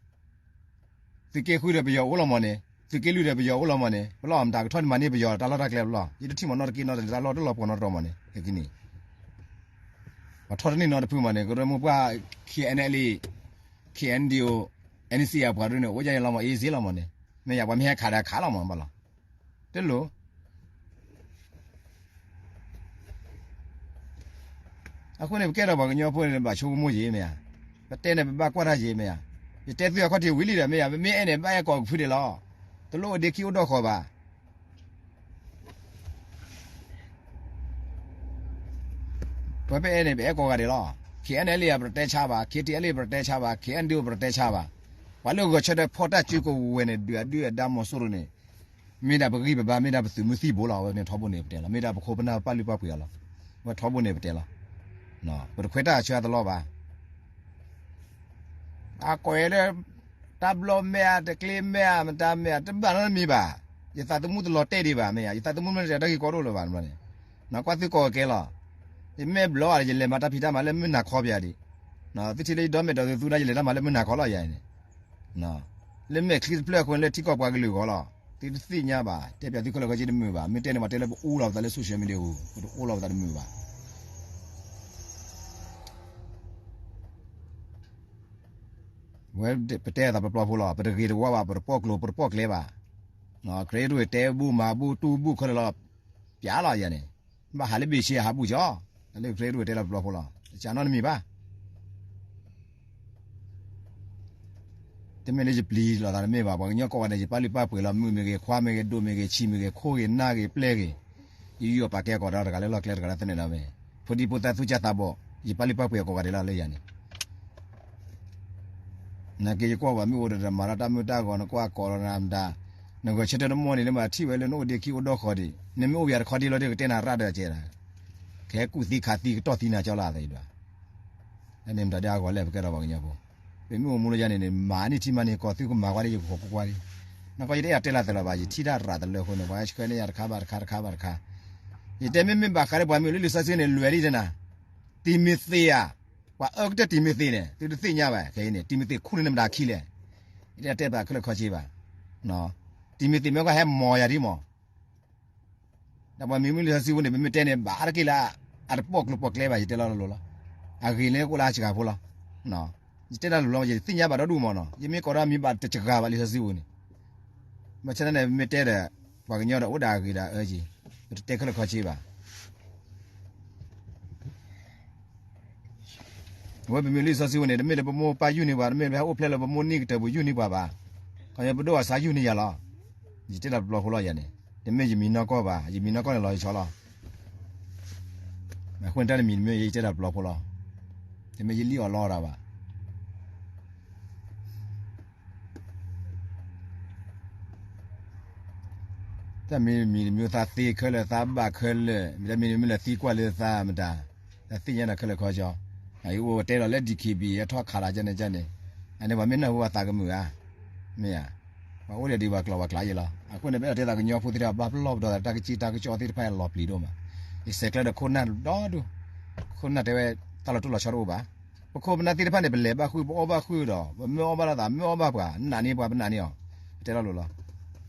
သုးက့ဃုဒီးပယီၤအိၣ်လီၤမးန့ၣ်, သုးက့လွံၢ်ဒီးပယီၤအိၣ်လီၤမးန့ၣ်, ပလီၢ်မတၤကထီၣ်န့ၣ်မၤန့ၢ်ပယီၤတၢ်လီၢ်တၢ်ကျဲပလီၢ်, ယတထံၣ်မၤနီတက့ၢ်နီတလၢတၢ်လီၢ်တလီၢ်ပှီၤနီတတီၤမးန့ၣ်, ခဲကနံၣ် ပှၤထီၣ်တနံၤနီတဖုမးန့ၣ် ကရၢမိၢ်ပှၢ် K N L A, K N D O, N C A အပှၤဒ်န့ၣ် အိၣ်ဒ်န့ၣ်လီၤမး အ့စ့လီၤမးန့ၣ်, မ့ၢ်ယါပှၤမ့ၢ်ဟဲခးဒီးခးလီၤမးဘၣ်လီၤ, တလိၣ် အဃိန့ၣ် ပကဲထီၣ်ပှၤကညီဖိန့ၣ် ဘၣ်ဆိကမိၣ်ယံၤမ့ၢ်ဧါ, ပတဲန့ၣ် ပဘၣ်ကွၢ်တၢ်ယံၤမ့ၢ်ဧါ, ယတဲသုအခီၣ်ထံးဝံၤလံဒီးမ့ၢ်ဧါ, ပမ့ၢ်အဲၣ်န့ၣ် ဘၣ်အဲၣ်ကိးကဖုဒဲးလီၤ, တလိၣ်အိၣ်ဒ့ခံအိၣ်ဒီၢ်ဃီၤဘၣ်. ပှၤပအဲၣ်န့ၣ် ပအဲၣ်ကိးဂၤဒဲးလီၤ, K N L A ပတတဲဆါဘၣ်, K T L A ပတတဲဆါဘၣ်, K N D O ပတတဲဆါဘၣ်, ပှၤလၢဂဲၤဆၢထၢၣ်ဖီၣ်တၢ်စုကဝဲၤန့ၣ် ဒုၣ်အဒုၣ်အဒါမီၤစိရိၤန့ၣ် မ့ၢ်ဒၣ်ပဂံၢ်ပဘါ မ့ၢ်ဒၣ်ပသုးမုၢ်သံၣ်ဘိလီၤ, အဝဲန့ၣ်ထီဘိန့ၣ်ပတဲလီၤ, မ့ၢ်ဒၣ်ပခိၣ်ပနၢ်ပပာ်လုၢ်ပာ်ပှ့ၤအီၤလီၤ, အဝဲထီဘိန့ၣ်ပတဲလီၤ, ပတခွဲးတၢ်အဆၢအသလီဘၣ်. အကိးယဲလၢ တၢ်ဘျီမဲာ်ဧါ, တကျ့မဲာ်ဧါ, မတၤမဲာ်ဧါ, တဘၣ်နီတမံၤဘၣ်. ယသးသမူတလီၤတဲာ်ဒံးဘၣ်, မ့ၢ်ယသးသမူမ့ၢ်တၢ်တၢ်ဂ့ၢ်ကီတအိၣ်လၢၤဘၣ်န့ၣ်, ကွၢ်သုကိးကဲလီၤ. ယမ့ၢ်ဘျီဧါ, ယလဲၤမၤတၢ်ဖံးတၢ်မၤလၢမုၢ်နၤခီပယၤဒံး, သုထံၣ်လၢယဒီမဲာ်ဒီးသုသူဒၣ် ယလဲၤတၢ်မၤလၢမုၢ်နၤခီလီၤယၤန့ၣ်, လၢမဲာ်ချံတဖျၢၣ်အဃိန့ၣ် လၢထံကီၢ်ပှၤကလုာ်အဂီၢ်လီၤ. သုတသ့ၣ်ညါဘၣ်, တဲပၠးသုခဲလၢာ်ခဲဆ့တမုာ်ဘၣ်, မ့ၢ်တဲန့ၣ် ပှၤတဲလၢပအိၣ်လီၤပသးလၢ social media ပူၤ, ပတအိၣ်လီၤပသးတမုာ်ဘၣ်. ဝဲပတဲအသးပျီပျီဖိလီၤ, ပတဂ့ၤတဝါဘၣ်, ပတပီၣ်ကျိၤ ပတပီၣ်ကျဲဘၣ်. ခရံာ်ဒိၣ်တဲဘူၣ်မၤဘူၣ်တူၢ်ဘူၣ်ခဲလၢာ်လီၤ, ပၠးလီၤယၤန့ၣ်, ဘၣ်ဟးလၢဘ့ၣ်ဆ့ဟးဘူၣ်ကၠီ, တၢ်လၢခရံာ်ဒိၣ်တဲလီၤပျီပျီဖိလီၤ, တစးနီတမံၤဘၣ်. တမ့ၢ်လၢယပျံၤလိာ်သးတမ့ၢ်ဘၣ်, ပှၤကညီကိးဂၤန့ၣ် ယပာ်လုၢ်ပာ်ပှ့ၤလီၤ, မုၢ်မ့ၢ်ဂ့ၤ, ခွါမ့ၢ်ဂ့ၤ, ဒိၣ်မ့ၢ်ဂ့ၤ, ဆံးမ့ၢ်ဂ့ၤ, ခိၣ်ဂ့ၤ, နၢ်ဂ့ၤ, ပျဲၢ်ဂ့ၤ, ယယူးယီၣ်ပာ်ကဲအကိာ်ဒီးတဂၤလၢလီၢ်ကျဲတဂၤလၢသန့ၤဒီးမ့ၢ်, ဖိဒံဖိသၣ်သူၣ်စၢ်သးဘီၣ်, ယပာ်လုၢ်ပာ်ပှ့ၤအကိးဂၤဒဲးလီၤလၢယၤန့ၣ် နာ်က့ယကွၢ်ပှၤမ့ၢ်အိၣ်ဒီးမၤတၢ်တၢ်မုာ်တၢ်ဂီၤ နကွၢ်ကိးလီၤနၤမတၤ, နဂဲၤဆၢထၢၣ်တမီၢ်န့ၣ် နဘၣ်ထံၣ်ဝဲလၢနအိၣ်ဒ့ခံအိၣ်ဒီၢ်ဃီၤဒံး, နမ့ၢ်အိၣ်ပယၤတခီဒံးလီၤဒီး ကတဲနၤရၣ်ဒီးကဲဒၣ်, ကဟဲကူၣ်သံခးသံကတီၢ်သံနၤကၠီလၢအသးဒံးဘၣ်. အန့ၣ်မတၤဒ်အဂီၢ်လဲၣ် ပကဲထီၣ်ပှၤကညီဖိ, ပမ့ၢ်အိၣ်မူလၢယၤန့ၣ်န့ၣ် မၤန့ၢ်ထံမၤန့ၢ်ကီၢ် သုကမၤကွၢ်ဒ်ယကခိးကွၢ်ကွၢ်ဒံး, နကွၢ်ယတအဲၣ်အတဲလၢသးလၢၤဘၣ်, ယထံၣ်တၢ်ရၤတလၢအဃိန့ၣ် ပှၤဟဲဆှၢန့ၢ်ယၤတခါဘၣ်တခါတခါဘၣ်တခါ, ယတဲမ့မ့ၢ်ဘၣ်ဃးလၢပှၤမ့ၢ်လၢလံာ်စီဆှံန့ၣ် လွဲၢ်ဒ်န့ၣ်နၤ, တံၤမသ့းဧါ, ပှၤအၢကတၢၢ်တံၤမသ့းန့ၣ် သုတသ့ၣ်ညါဘၣ်ခဲအံၤန့ၣ်, တံၤမသ့းခူၣ်န့ၢ်နမတၤခံလဲၣ်, ယတတဲပှၤခဲလၢာ်ခဲဆ့ဘၣ်, တံၤမသ့းမ့ၢ်ကဟဲမီၤယၤဒ်မီၤ ဒီးပှၤမ့ၢ်မ့ၢ်လံာ်စီဆှံပူၤန့ၣ် ပမ့ၢ်တဲန့ၣ် ဘၣ်အါတက့ၢ်လၢ အတပီၣ်ကျိၤပီၣ်ကျဲဘၣ် ယတဲလီၤလိၤလီၤ, အဂ့ၤလၢကအိၣ်လၢအစှၤဖိလီၤ, ယတဲတၢ်လိၤလီၤ ယသ့ၣ်ညါဘၣ်ဒီဒူၣ်မးနီၤ, ယမ့ၢ်ကိးဒီးမံၤဘၣ်တစှၤဘၣ်လံာ်စီဆှံပူၤန့ၣ်, ဘၣ်ဆၣ်န့ၣ် ပမ့ၢ်တဲဒီး ပှၤကညီဒီးအိၣ်ဒၣ်အဂ့ၤဒၣ်အၢက့ၤ, ပတတဲခဲလၢာ်ခဲဆ့ဘၣ် အဝဲပမ့ၢ်လံာ်စီဆှံပူၤန့ၣ် တမ့ၢ်လၢပမိၢ်ပၢ်ယုၢ်န့ၢ်ပှၤ, တမ့ၢ်လၢပဟဲအိၣ်ဖျဲၣ်လၢပမိၢ်နံၣ်ကတၢၢ်ပူၤယုၢ်န့ၢ်ပှၤဘၣ်. ခီပညီပဒိၣ်အစါယုၢ်န့ၢ်ယၤလီၤ. ယတဲတၢ်တဘျီဖိလီၤယၤန့ၣ်, တမ့ၢ်ယမံၤနီၢ်ကီၢ်ဘၣ်, ယမံၤနီၢ်ကီၢ်န့ၣ်လီၤယဆီလီၤ. အဃိန့ၣ်တၢ်တမံၤတမံၤ ယတဲတၢ်တဘျီဖိလီၤ. တမ့ၢ်ယလံၣ်အီၣ်လီအီၣ်တၢ်ဘၣ်. တၢ်မံၤတမံၤတမံၤ သးသ့ခဲလၢာ် သးဘၣ်ခဲလၢာ်, မ့တမ့ၢ်မ့ၢ်လၢသံကွၢ်လၢသးမတၤ, သးသ့ၣ်ညါတၢ်ခဲလၢာ်ခဲဆ့. အအံၤအိၣ်တဲလီၤလၢ D K B A ထီၣ်ခးလီၤကန့ၣ်ကန့ၣ်, အန့ၣ်ပှၤမ့ၢ်နၢ်ဟူပှၤသးကမုာ်ဧါ, မ့ၢ်ဧါ. ပှၤအိၣ်ဒီးဒံးပှၤကျိာ်ပှၤကျါယဲလီၤ. အဃိန့ၣ် ပအဲၣ်ဒိးတဲသးကညီဖိသ့ၣ်တဖၣ် ဘၣ်ပလီၢ်ပဒီသး တၢ်ကစံၣ်တၢ်ကစီၣ်သ့ၣ်တဖၣ်အလီၤပျံၤဒိၣ်မး. ယဆဲးကျၢဒီးခိၣ်နၢ်ဒီဒူၣ်, ခိၣ်နၢ်တဲဝဲ တၢ်လီၤတိၢ်လီၤဆီတအိၣ်ဘၣ်. ပခိၣ်ပနၢ်သ့ၣ်တဖၣ်န့ၣ် ပလဲၤဘၣ်ဃုာ် ပအီၣ်ဘၣ်ဃုာ်ဒီး ပမ့ၢ်အီၣ်ဘၣ်လိာ်သး မ့ၢ်အီၣ်ဘၣ်ပှၤ နာ်န့ၢ်ပှၤ ပနာ်န့ၢ်အီၤ, ပတဲလီၤလိၤလီၤ.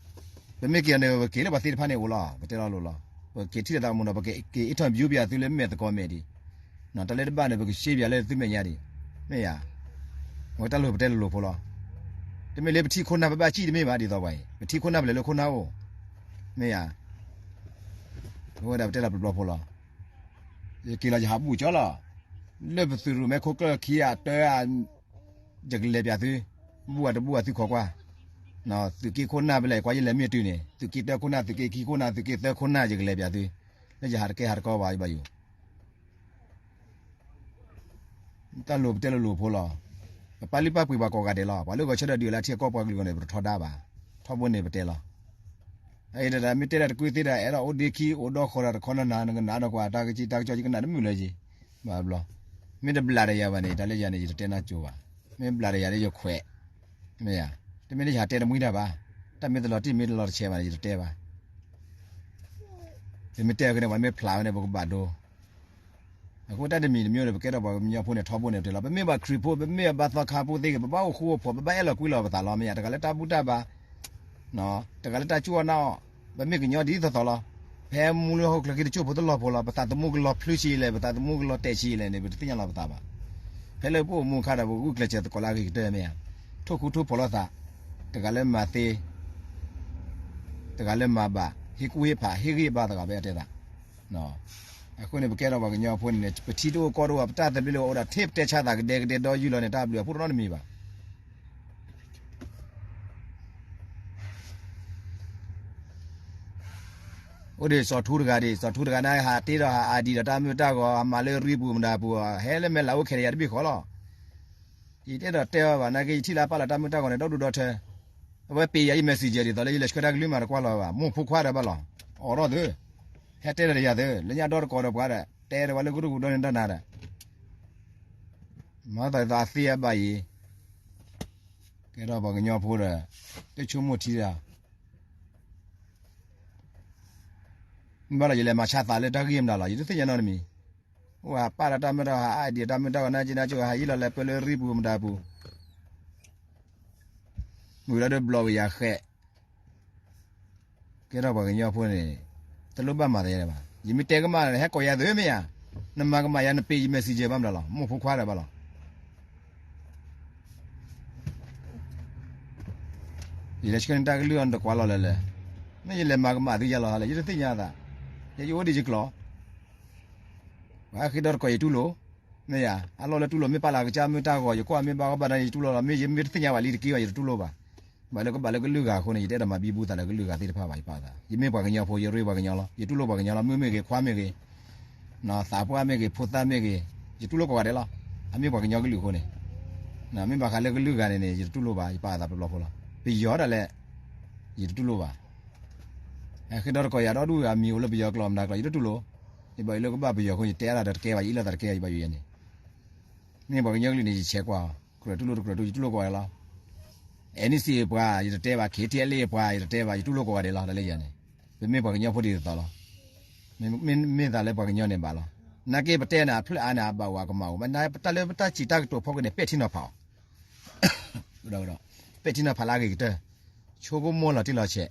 ပမ့ၢ်က့ၤအီၤန့ၣ် ပက့ၤလၢပှၤသ့ၣ်တဖၣ်န့ၣ်အိၣ်လီၤ, ပတဲလီၤလိၤလီၤ. ပက့ၤထံၣ်လိာ်သးမူဒီး ပက့ၤ interview ပယၤသုလၢမဲာ်သကိးမဲာ်ဒံး, တၢ်လၢတဘၣ်န့ၣ် ပကရှဲပယၤလၢသုမဲာ်ညါဒံး, မ့ၢ်ယၤ. အဝဲတၢ်လိၣ်ပတဲလိၤလိၤဖိလီၤ. တမ့ၢ်လၢပထံၣ်ခိၣ်နၢ်ပဘၣ်စံၣ်တမ့ၢ်ဘၣ်ဒ်သိးပှၤအံၤ, ပထံၣ်ခိၣ်နၢ်ပလဲၤလၢခိၣ်နၢ်အိၣ်, မ့ၢ်ယၤ. အဝဲဒၣ်ပတဲလီၤပျီပျီဖိလီၤ. ယက့ၤလီၤယဟးဘူၣ်ကၠီလီၤ. လၢပသုးရိၣ်မဲခိၣ်ကျၢၢ်ခံဂၤတၢဂၤ ယကလဲၤပၠးသု, ဘူၣ်အတဘူၣ်အသုခိးကွၢ်. သုးက့ခိၣ်နၢ်ဖဲလဲၣ် ကွၢ်ယလဲၤမ့ၢ်တုၤန့ၣ် သုးက့တၢခိၣ်နၢ် သုးက့ခံခိၣ်နၢ် သုးက့သၢခိၣ်နၢ် ယကလဲၤပၠးသု, လၢယဟးတကဲဟးတကီဘၣ်ယဘၣ်ယိၣ် တၢ်လိၣ်ပတဲလိၤလိၤဖိလီၤ. ပပာ်လုၢ်ပာ်ပှ့ၤပှၤကိးဂၤဒဲးလီၤ. ပှၤလၢဂီၤဆၢထၢၣ်ဒုးလၢထံအကီၢ်ပှၤကလုာ်အဂီၢ်န့ၣ် ပတထီဒါဘၣ်. ထီဘိန့ၣ်ပတဲလီၤ. အအံၤတဒၣ်မ့ၢ်တဲဒၣ်တကွံသ့ဒၣ် အဲၣ်ဒိးအိၣ်ဒ့ခံ အိၣ်ဒီဃီၤဒီးတခီနနၤ နကနၣ်ဒီးကွၢ် တၢ်ကစံၣ်တၢ်ကစီၣ် ယကနၣ်တမုာ်လၢၤက့ၤ ဘၣ်ဘျီ. မ့ၢ်တဘျးဒီးယၤဘၣ်န့ၣ် တၢ်လၢယၤန့ၣ် ယတတဲနၢ်ကၠိဘၣ်. မ့ၢ်ဘျးဒီးယၤလၢယခွဲး, မ့ၢ်ဧါ. တမ့ၢ်လၢယဟးတဲတမှံတၢ်ဘၣ်. တၢ်မ့ၢ်တလီၤတံၢ်မ့ၢ်တလီၤတဆဲးဘၣ်န့ၣ် ယတတဲဘၣ်. ပမ့ၢ်တဲအဃိန့ၣ် ပှၤမ့ၢ်ဖျါဝဲန့ၣ် ပကဘၣ်ဒိ. အဃိတၢ်တမံၤတမံၤဒီး ပကဲထီၣ်ပှၤကညီဖိန့ၣ် ထီဘိန့ၣ်တဲလီၤ. ပမ့ၢ်ပှၤခရံာ်ဖိ ပမ့ၢ်အဘါသီခါဖိသ့ၣ်ဂ့ၤ ပဘၣ်အိၣ်ဃူအိၣ်ဖိး ပဘၣ်အဲၣ်လီၤကွံလီၤပသးလီၤ မ့ၢ်ဧါ. တဂၤလၢတၢ်ဘူၣ်တၢ်ဘါ တဂၤလၢတၢ်စူၢ်အီၣ်နာ်အီၣ်, ပမ့ၢ်ကညီဒ်သိးသိးလီၤ. ဖဲမူလၢဟီၣ်ခိၣ်ချၢခံတစိၢ်ဖိတလီၢ်ဖိလီၤ. ပသးသမူကလီၤဖျုဆံးလဲၣ်, ပသးသမူကလီၤတဲာ်ဆံးလဲၣ်န့ၣ် ပတသ့ၣ်ညါလီၤပသးဘၣ်. ဖဲလၢပအိၣ်မူအခါဒီး ပဂုာ်ကျဲးစၢးသကိးလၢအဂ့ၤကတၢၢ်မ့ၢ်ဧါ. ထိၣ်ဃူထိၣ်ဖိးလိာ်သး, တဂၤလၢမၤသ့, တဂၤလၢမၤဘၣ်, ဟ့ၣ်ကူၣ်ဟ့ၣ်ဖး, ဟ့ၣ်ဂံၢ်ဘါသကိးဖဲအတဲသး အဃိန့ၣ် ပကဲထီၣ်ပှၤကညီဖိန့ၣ် ပထံတအိၣ်ကီၢ်တအိၣ် ပတၢ်သဘျ့လၢအိၣ်ဒၣ်ထဲပတဲဆါသးကဒဲကဒဲဒီယုၢ်လီၤန့ၣ် တၢ်ဘျုးအဖှိၣ်တနီတမံၤဘၣ်. အိၣ်ဒံးစီၤထူတဂၤဒံး, စီၤထူတဂၤန့ၣ် ဟးတ့ဒီးဟးအါဒံးဒီးတၢ်မုၢ်တၢ်ဂီၤ ဟးမၤလၢရံပူၤမတၤပူၤ, ဟဲလၢမဲာ်လးအိၣ်ခဲန့ၣ်ယၤတဘ့ၣ်ဃီလီၤ. ယတအဲၣ်ဒိးတဲအီၤဘၣ် နာ်က့ ယထံၣ်လၢအပာ်လီၤတၢ်မုၢ်တၢ်ဂီၤန့ၣ် ဒီဒူၣ်ဒီထၢ, အဝဲပ့ၤယၤယ messenger ဒ်သိးလၢယလဲၤဆှၢတၢ်ကလုၢ်မၤတကွၢ်လီၤဘၣ်, မိၢ်ဖိခွါဒီးဘၣ်လီၤ, အိးထီၣ်သု, ဟဲတဲဒီးယၤသု, လၢညါဒီတကိးဒီးပှၤဒီး တဲဒီးပှၤလၢကရူၢ်ပူၤဒီန့ၣ်တၢ်နၤဒီး, မၤသးဒ်သိးအသ့အဘၣ်အံၤ, ကဲထီၣ်ပှၤကညီဖိဒီး, တဆိကမိၣ်ထံဒီး မ့ၢ်ဘၣ်ဒီး ယလဲၤမၤဆါသးလၢတၢ်ဂ့ၢ်မတၤလီၤ ယတသ့ၣ်ညါနီတမံၤ, အိၣ်ဟးပာ်လီၤတၢ်မုၢ်တၢ်ဂီၤ ဟးအါဒံးတၢ်မုၢ်တၢ်ဂီၤ နက့နကၠိ ဟးဟံးလီၤလဲၤပၢလၢရံပူၤမတၤပူၤ မုၢ်လီၤဒီးဘျီးဝဲယၤဃဲး, ကဲထီၣ်ပှၤကညီဖိန့ၣ်, တလိၣ်ဘၣ်မၤသးယဲဘၣ်, ယမ့ၢ်တဲကမၣ်န့ၣ် ဟဲကိးယၤသုမ့ၢ်ဧါ, နမၤကမၣ်ယၤ နပ့ၤယ messenger ဘၣ်မတၤလီၤ မိၢ်ဖိခွါဒီးဘၣ်လီၤ. ယလဲၤဆှၢန့ၢ်တၢ်ကလုၢ်အီၤနတကွၢ်လီၤလၢၤလၢၤ, မ့ၢ်ယလဲၤမၤကမၣ်သုယၤလီၤဟါလဲၣ် ယတသ့ၣ်ညါသး, ယအိၣ်ဒံးယကျိာ် ပှၤဃ့ဒီတကိးယတူၢ်လိာ်, မ့ၢ်ယၤ အလီၢ်လၢတူၢ်လိာ် မ့ၢ်ပာ်လၢကစၢ်မုၢ်တၢ်ဂီၤ ယကွၢ်မ့ၢ်ဘၣ်အီၣ်ဘၣ်ဒီးယတူၢ်လိာ်လီၤ, မ့ၢ်ယမ့ၢ်တသ့ၣ်ညါဘၣ်လံတက့ၢ်ဘၣ် ယတတူၢ်လိာ်ဘၣ်. ဘၣ်လၢကဘၣ်လၢကလုာ်ဂၤအဃိန့ၣ် ယတအဲၣ်ဒိးမၤဘံဘူသးလၢကလုာ်ဂၤသ့ၣ်တဖၣ်ဘၣ် ယပာ်သး, ယမ့ၢ်ပှၤကညီဖိ ယရ့ပှၤကညီလီၤ, ယတူၢ်လိာ်ပှၤကညီလီၤ, မုၢ်မ့ၢ်ဂ့ၤ ခွါမ့ၢ်ဂ့ၤ, သးပှၢ်မ့ၢ်ဂ့ၤ ဖိသၣ်မ့ၢ်ဂ့ၤ, ယတူၢ်လိာ်ကိးဂၤဒဲးလီၤ, အမ့ၢ်ပှၤကညီကလုာ်အဃိန့ၣ်, မ့ၢ်ဘၣ်ဃးလၢကလုာ်ဂၤန့ၣ်န့ၣ် ယတတူၢ်လိာ်ဘၣ် ယပာ်သးပျီပျီဖိလီၤ, ပယီၤဒၣ်လဲာ်, ယတတူၢ်လိာ်ဘၣ်. ဃ့ဒီတကိးယၤဒီဒူၣ်အမံၤအိၣ်လၢပယီၤကျိာ်မတၤကျိာ် ယတတူၢ်လိာ်, ယဘၣ်ယိၣ်လၢကဘၣ်ပယီၤအဃိ ယတဲအါဒၣ်ဒီးတကဲဘၣ် ယအ့ၣ်လိာ်သးတကဲဘၣ် ယဘၣ်ယိၣ်ယဲန့ၣ်, မ့ၢ်ပှၤကညီကလုာ်န့ၣ် ယဆဲးကွၢ်အီၤ, ကြၢးတူၢ်လိာ်တကြၢးတူၢ် ယတူၢ်လိာ်ကိးဂၤဒဲးလီၤ. အဲၣ်အၣ်ၡ်စီၣ်ပှၤ ယတတဲဘၣ်, ခ့ၣ်ထံၣ်အဲၣ်လ့ၣ်ပှၤ ယတတဲဘၣ် ယတူၢ်လိာ်ကိးဂၤဒဲးလီၤ တၢ်လၢယၤန့ၣ်, ပမ့ၢ်ပှၤကညီဖိဒ်သိးသိးလီၤ. မ့ၢ်သးလၢပှၤကညီန့ၣ်ဘၣ်လီၤ. နာ်က့ပတဲနၤ အဖျၢၣ်အါန့ၣ် အဘၣ်ဝဲကမၣ်ဝဲ, တၢ်လၢပတၢ်စံးတၢ်ကတိၤဖီခိၣ်န့ၣ် ပဲာ်ထံနီၤဖးအီၤ, ပဲာ်ထံနီၤဖးလၢအဂ့ၤကတၢၢ်, ဆိကမိၣ်လီၤတံၢ်လီၤဆဲး,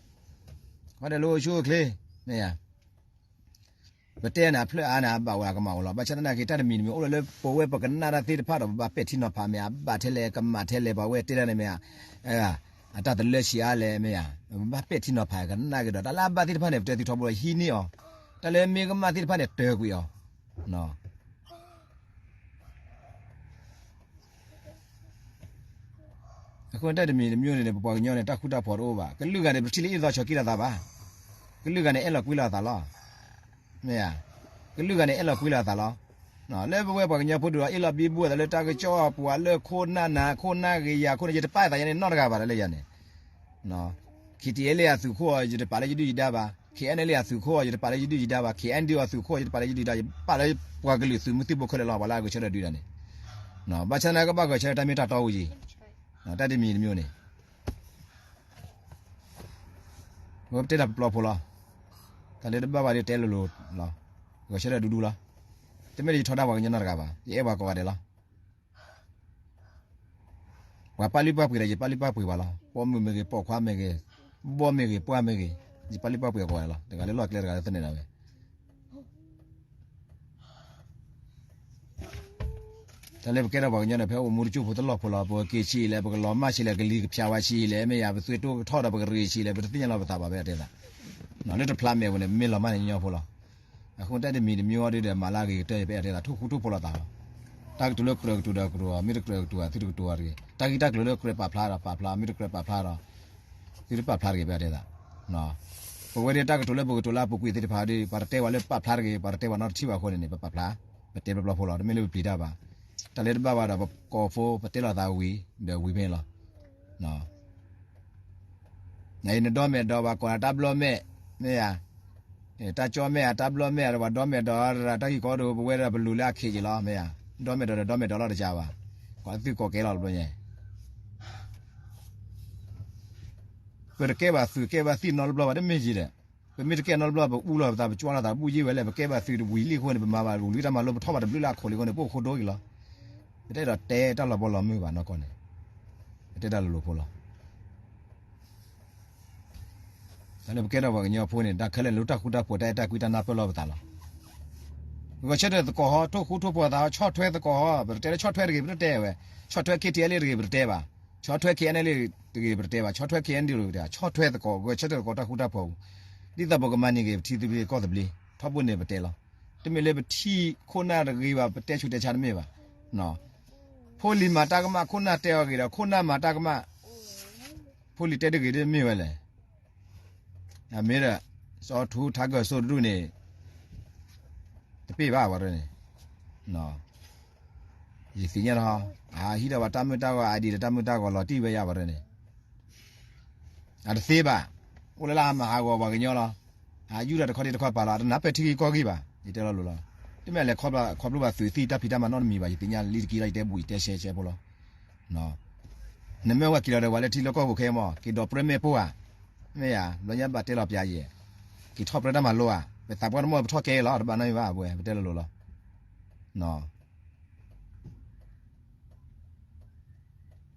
ခီဒီးလၢအိၣ်ဆူၣ်အိၣ်ချ့, မ့ၢ်ယၤ ပတဲနၤ အဖျၢၣ်အါန့ၣ် အဘၣ်ဝဲအကမၣ်ဝဲလီၤ. ဘၣ်ဆၣ်သနာ်က့ တၢ်တမံၤတမံၤအိၣ်လၢလၢပဝဲပကနၣ်တၢ်သ့ၣ်တဖၣ်ဒီး ပဘၣ်ပဲာ်ထံနီၤဖးမ့ၢ် အဘၣ်ထဲလဲၣ် ကမၣ်ထဲလဲၣ် ပှၤဝဲတဲတၢ်န့ၣ်မ့ၢ်ဧါ, အတၢ်တလၢဆံးအါလဲၣ်မ့ၢ်ဧါ, ပဘၣ်ပဲာ်ထံနီၤဖးကနၣ်က့ၤဒီး တၢ်လၢအဘၣ်သ့ၣ်တဖၣ်န့ၣ် ပတဲသုထီဘိလီၤ ဟံးန့ၢ်အီၤ, တၢ်လၢမ့ၢ်ကမၣ်သ့ၣ်တဖၣ်န့ၣ် တၢၤကွံာ်အီၤ. အဃိန့ၣ် တၢ်တမံၤတမံၤန့ၣ်န့ၣ် ပပှၤကညီန့ၣ် တၢ်ဃူတၢ်ဖိးတအိၣ်ဘၣ်. ကလုာ်ဂၤန့ၣ် ပထံၣ်လၢအ့ၣ်လိာ်ဆိးက့လိာ်သးဘၣ်. ကလုာ်ဂၤန့ၣ် အဲၣ်လီၤကွံလိာ်အသးလီၤ. မ့ၢ်ဧါ. ကလုာ်ဂၤန့ၣ် အဲၣ်လီၤကွံလိာ်အသးလီၤ. လၢပဝဲပှၤကညီဖိဒုးဒီး အ့ၣ်လိာ်ဘံဘူအသးလၢတၢ်ကစီၣ်ပူၤ လၢခိၣ်နၢ်နၤ ခိၣ်နၢ်ဂ့ၤယၤ ခိၣ်နၢ် ယတပာ်သးယၤန့ၣ်နီတဂၤဘၣ်လၢယၤန့ၣ် KTLA အသုးခိၣ်အီၤ ယတပာ်လၢယဒုၣ်ယဒါဘၣ်. KNLA အသုးခိၣ်အီၤ ယတပာ်လၢယဒုၣ်ယဒါဘၣ်. KNDO အသုးခိၣ်အီၤ ယတပာ်လၢယဒုၣ်ယဒါ, ယပာ်လၢပှၤကလုာ်သုးမုၢ်သံၣ်ဘိခဲလၢာ်လီၤ. ပှၤလၢအဂဲၤဆၢထၢၣ်ဒုးတၢ်န့ၣ် ဘၣ်ဆၣ်သနာ်က့ ဘၣ်ဂဲၤဆၢထၢၣ်တၢ်မ့ၢ်တၢ်တီအိၣ်ယံၤ, တၢ်တမံၤတမံၤန့ၣ် ဝဲပတဲတၢ်ပျီဖိလီၤ. တၢ်လၢတဘၣ်ဘၣ်ဒီးတဲလိၤလိၤလီၤ. ဂဲၤဆၢထၢၣ်ဒူဒူလီၤ. တမ့ၢ်လၢယထီဒါပှၤကညီနီတဂၤဘၣ်, ယအဲၣ်ပှၤကိးဂၤဒဲးလီၤ. ပှၤပာ်လုၢ်ပာ်ပှ့ၤဒီး ယပာ်လုၢ်ပာ်ပှ့ၤပှၤလီၤ. ပိာ်မုၣ်မ့ၢ်ဂ့ၤ, ပိာ်ခွါမ့ၢ်ဂ့ၤ, ဘီမ့ၢ်ဂ့ၤ, ပှၢ်မ့ၢ်ဂ့ၤ, ယပာ်လုၢ်ပာ်ပှ့ၤကိးဂၤလီၤ. တဂၤလၢလီၢ်ကျဲ တဂၤလၢသန့ၤဒၣ်ဝဲ တၢ်လၢပကဲထီၣ်ပှၤကညီန့ၣ် ဖဲအိၣ်မူတကၠိၢ်ဖိတလီၢ်ဖိလီၤ. ပကက့ၤဆံးလဲၣ်, ပကလီၤမၢ်ဆံးလဲၣ်, ကလံၤကဖၠးဝဲဆံးလဲၣ်, မ့ၢ်ယၤ ပသွံၣ်တိကထီၣ်ဒီး ပကရ့ၣ်ဆံးလဲၣ်, ပတသ့ၣ်ညါလီၤပသးဘၣ် ပအဲၣ်ဒိးတဲသး. လၢတဖျါမဲာ်ပူၤန့ၣ် ပမ့ၢ်လီၤမၢ်န့ၣ်ညီဖိလီၤ. အဃိတၢ်တမံၤတမံၤအံၤဒီး မၤလၢအဂ့ၤကတၢၢ် ပအဲၣ်ဒိးတဲသး, ထိၣ်ဃူထိၣ်ဖိးလိာ်သးလီၤ. တၢ်ကတိၤလၢကြၢးကတိၤဒီးကတိၤ, မ့ၢ်တကြၢးကတိၤဘၣ် သုတကတိၤဘၣ်တဂ့ၤ. တၢ်ဂ့ၢ်တၢ်ကျိၤလၢကြၢးပာ်ဖျါဒီးပာ်ဖျါ, မ့ၢ်တကြၢးပာ်ဖျါဒီး သုတပာ်ဖျါတဂ့ၤ ပအဲၣ်ဒိးတဲသး. ပဝဲဒၣ်တၢ်ကတိၤလၢပကတိၤလၢအပူၤကွံာ်သ့ၣ်တဖၣ်ဒီး ပှၤတတဲဝဲလၢပာ်ဖျါတဂ့ၤ, ပှၤတတဲဝဲနီတထံၣ်ဘၣ်အဃိန့ၣ်န့ၣ် ပပာ်ဖျါ, ပတဲပျီဖိလီၤ. တမ့ၢ်လၢပပျံၤတၢ်ဘၣ်. တၢ်လၢတဘၣ်ဘၣ်ဒီး ပကိးဖိ ပတဲလိာ်သးဝံၤ ဒီးဝံၤဖဲန့ၣ်လီၤ. နအံၤနဒီမဲာ်ဒီး ပှၤကိးနၤတၢ်ဘျီမဲာ်, မ့ၢ်ဧါ. တၢ်ကၠီမဲာ်ဧါ, တၢ်ဘျီမဲာ်ဧါ, ပှၤဒီမဲာ်ဒီး တၢ်ဂ့ၢ်ကီဒိၣ် ပဝဲဒၣ်ပလူၤလၢအခ့က့ၤလီၤ မ့ၢ်ဧါ. ဒီမဲာ်ဒီးဒီး ဒီမဲာ်ဒီးလီၤတကးဘၣ်. ကွၢ်သုကိးကဲလီၤတဘျီညါ ပတကဲဘၣ်သုးကဲဘၣ်သံၣ်နီတဘျီဘၣ် တမ့ၢ်ယံၤဒီး, ပမ့ၢ်တကဲနီတဘျီ ပအူလီၤပသး ပကွၢ်လီၤသး ပဘူၣ်ယ့ၢ်ဝဲလဲၣ်, ပကဲဘၣ်သုးတဝံၤလံအဃိန့ၣ် ပမၤဘၣ်ဝံၤတၢ်မၤလိ ပထီၣ်ဘၣ်တဘျုးလၢအခီၣ်လံအဃိန့ၣ် ပအိၣ်ဃိဒိက့ၤလီၤ. ပတအဲၣ်ဒိးတဲတၢ်လီၤဘီလီၤမုၢ်ဘၣ်နီၢ်ကီၢ်န့ၣ်, ပတဲတၢ်လိၤလိၤဖိလီၤ. တၢ်လၢပကဲထီၣ်ပှၤကညီဖိန့ၣ် တၢ်ခဲလၢာ်န့ၣ် လၢတၢ်ဃူတၢ်ဖိး တၢ်အဲၣ်တၢ်ကွံ တၢ်နၢ်ပၢၢ်လိာ်ပသးလီၤ. ဂဲၤဆၢထၢၣ်သကိးဟီ, ထိၣ်ဃူထိၣ်ဖိးသးဟီ, ဆီၣ်ထွဲသကိးဟီ, ပတတဲလၢဆီၣ်ထွဲတဂ့ၤ ပတတဲဝဲ, ဆီၣ်ထွဲ KTLA တဂ့ၤ ပတတဲဘၣ်, ဆီၣ်ထွဲ KNLA တဂ့ၤ ပတတဲဘၣ်, ဆီၣ်ထွဲ KNDO တဂ့ၤ ပတတဲ, ဆီၣ်ထွဲသကိး, ဂဲၤဆၢထၢၣ်သကိးတၢ်ဃူတၢ်ဖိး, ဒ်သိးပကမၤန့ၢ်က့ၤ ပထံသဘျ့ကီၢ်သဘျ့, ထီဘိန့ၣ်ပတဲလီၤ. တမ့ၢ်လၢပထံၣ်ခိၣ်နၢ်တဂ့ၤဘၣ် ပတဲဆူးတဲဆါတမ့ၢ်ဘၣ်. ဖိလံၤမၤတၢ်ကမၣ် ခိၣ်နၢ်တဲအီၤဂ့ၤဒီး ခိၣ်နၢ်မၤတၢ်ကမၣ်, ဖိလံၤတဲတဂ့ၤတမ့ၢ်ဝဲလဲၣ်. အမ့ၢ်ဒီး စီၤထူထါကၢၢ်စိတဒူၣ်န့ၣ် တပ့ၢ်ဘၣ်ဝဲဒၣ်န့ၣ်, ယသ့ၣ်ညါလီၤ, အဟံးထီၣ်ဘၣ်တၢ်မုၢ်တၢ်ဂီၤ အဒံးဒီးတၢ်မုၢ်တၢ်ဂီၤလီၤတံၢ်ဝဲယၤဝဲဒၣ်န့ၣ်, အတသ့ဘၣ်, အိၣ်လၢလၢအမၤဟးဂီၤပှၤကညီလီၤ. အယူၢ်တၢ်တခီဒံးတခီပာ်လီၤ, အတနၢ်ပၢၢ်ထံဂ့ၢ်ကီၢ်ဂ့ၢ်ဘၣ်, ယတဲလီၤလိၤလီၤ. တမ့ၢ်လဲၤခီဖျိဘၣ်သုးသံၣ်တၢ်ဖံးတၢ်မၤနီတမံၤဘၣ်, ယသ့ၣ်ညါလံတက့ၢ်လီၤ ယတဲဘူးယတဲရှဲရှဲဖိလီၤ. နမ့ၢ်ဝဲက့ၤလီၤဒီး ပှၤလၢထံလၢကီၢ်ပူၤခဲအံၤမ့ၢ် က့ၤဒိးပြၢမဲာ်ပိၢ်ဧါ, မ့ၢ်ဧါ, ဘျီညါဘၣ်တဲလီၤပျးယဲၢ်, က့ၤထီၣ်ပြၢတၢ်မၤလိဧါ, ပသးပှၢ်တမီၢ်ပထီၣ်ကဲလီၤ တဘၣ်နီတမံၤဘၣ် အဝဲ ပတဲလီၤလိၤလီၤ.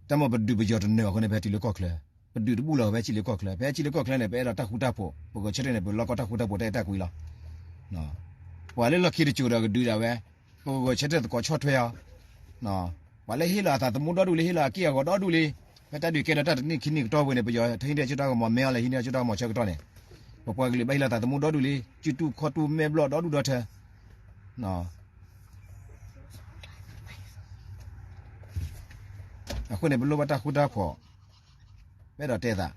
တၢ်မ့ၢ်ပဒုးပယီၤတနၢၤအဃိန့ၣ် ပဟဲတုၤလၢကီၢ်ချၢ, ပဒုးတဘူၣ်လီၤဖဲထံလၢကီၢ်ချၢ, ဖဲထံလၢကီၢ်ချၢန့ၣ် ပအဲၣ်ဒိးတၢ်ဃူတၢ်ဖိး, ပဂဲၤဆၢထၢၣ်န့ၣ် ပလီၢ်ကီၢ်တၢ်ဃူတၢ်ဖိး တၢ်အဲၣ်တၢ်ကွံလီၤ. ပှၤလၢလီၢ်ခံတစိၤဒီးကဒုးဒၣ်ဝဲ, ပဂဲၤဆၢထၢၣ်သကိးဆီၣ်ထွဲအီၤ, ပှၤလၢဟ့ၣ်လီၤအသးသမူဒီဒူၣ်လံ ဟ့ၣ်လီၤအက့ၢ်အဂီၤဒီဒူၣ်လံ, ဖဲတၢ်ဒုးကဲထီၣ်တၢ်တနံၣ်ခံနံၣ်ကတီၢ်ဝဲန့ၣ် ပယီၤဟံးန့ၢ်ဆၢကတီၢ်ကမီၤမဲအီၤလဲၣ် ဟံးန့ၢ်ဆၢကတီၢ်ကမီၤဆၢကတီၢ်န့ၣ်, ပပှၤကလုာ်ဘၣ်ဟ့ၣ်လီၤသးသမူဒီဒူၣ်လံ စုတူၢ်ခီၣ်တူၢ်မဲာ်ဘျီၣ်ဒီဒူၣ်ဒီထၢ အဃိန့ၣ် ပလိၣ်ဘၣ်တၢ်ဃူတၢ်ဖိး, ပအဲၣ်ဒိးတဲသး,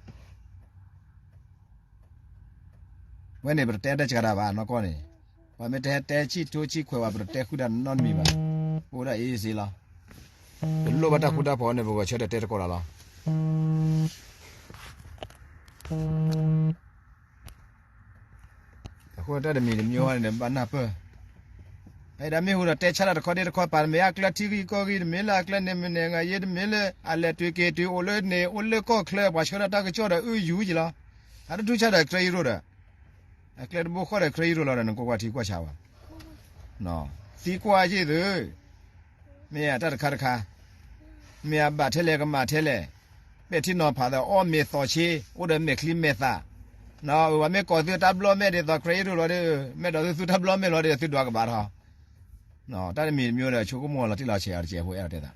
ဝဲန့ၣ် ပတတဲတၢ်စှၤတၢ်ဘၣ်နီၢ်ကီၢ်န့ၣ်, ပှၤမ့ၢ်တဟဲတဲဆံၣ်ထိဆံၣ်ခွဲးဝဲ ပတတဲဃုာ်တၢ်နီတမံၤဘၣ်, ပအိၣ်ဒၣ်အ့စ့လီၤ. ပလိၣ်ဘၣ်တၢ်ဃူတၢ်ဖိးန့ၣ် ပဂဲၤဆၢထၢၣ်တဲသကိးတၢ်လီၤ. အဃိတၢ်တမံၤတမံၤန့ၣ် ဘၣ်နၢ်ပၢၢ်, အဲၣ်ဒိးမ့ၢ်ဟူဒီးတဲဆါတၢ်တခီဒ့တခီပာ် တမ့ၢ်အကျဲထံဂ့ၢ်ကီၢ်ဂ့ၢ် တမ့ၢ်လၢအကျဲန့ၣ်မနုၤဂၤယ့ တမ့ၢ်လၢအလဲၤတုၤက့ၤတုၤအိၣ်လၢန့ၣ် အိၣ်လၢကီၢ်ချၢ ပှၤဆှၢတၢ်တၢ်ကစီၣ်ဒီးအုယူၤယံၤလီၤ. အတထူၣ်ဆါဒီး ကရၢယံရိၣ်ဒီး အကျဲတဘိဃီဒီး ကရၢယံရိၣ်လီၤဒီး နကွၢ်ကွၢ်ထံကွၢ်ဆါဝဲ, သံကွၢ်ယ့ၢ်သု, မ့ၢ်အတၢ်တခါတခါ, မ့ၢ်အဘၣ်ထဲလဲၣ်ကမၣ်ထဲလဲၣ်, ပဲာ်ထံနီၤဖးဒီး အီၣ်မ့ၤသီၣ်ဆ့ အိၣ်ဒီးမဲာ်ချံမဲာ်သၣ်, ပှၤမ့ၢ်ကိးသုတၢ်ဘျီမဲာ်ဒ်သိး ကရၢယံရိၣ်လီၤဒီး မဲာ်ဒီးသုတၢ်ဘျီမဲာ်လီၤဒီး သုဒွးကဘၣ်ထီၣ်, တၢ်တမံၤတမံၤဒီး ဆိကမိၣ်လီၤတံၢ်လီၤဆဲးအီၤတစဲးဖိ အဲၣ်ဒိးတဲသး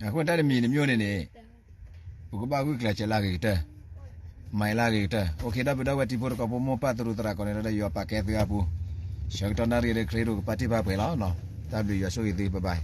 အဃိတၢ်တမံၤတမံၤန့ၣ်န့ၣ် ပကဘၣ်ဂုာ်ကျဲးစၢးလၢအဂ့ၤကတၢၢ်, မၤလၢအဂ့ၤကတၢၢ်. အိၣ်ခ့ ဒီပုၢ်ဒီဝဲၢ်တံၤဖိသကိးဖိ မိၢ်ပၢ်သရူးသရၣ်ကိးဂၤဒဲး ယွၤပာ်ကဲသုအပူၤ, ဆၢကတီၢ်နၣ်ရံၣ်ဒီး ကရၢယံရိၣ်ကပာ်တ့ၢ်ပာ်ပှဲၤလီၤ. တၢ်ဘျုးယွၤဆိၣ်ဂ့ၤသု bye bye.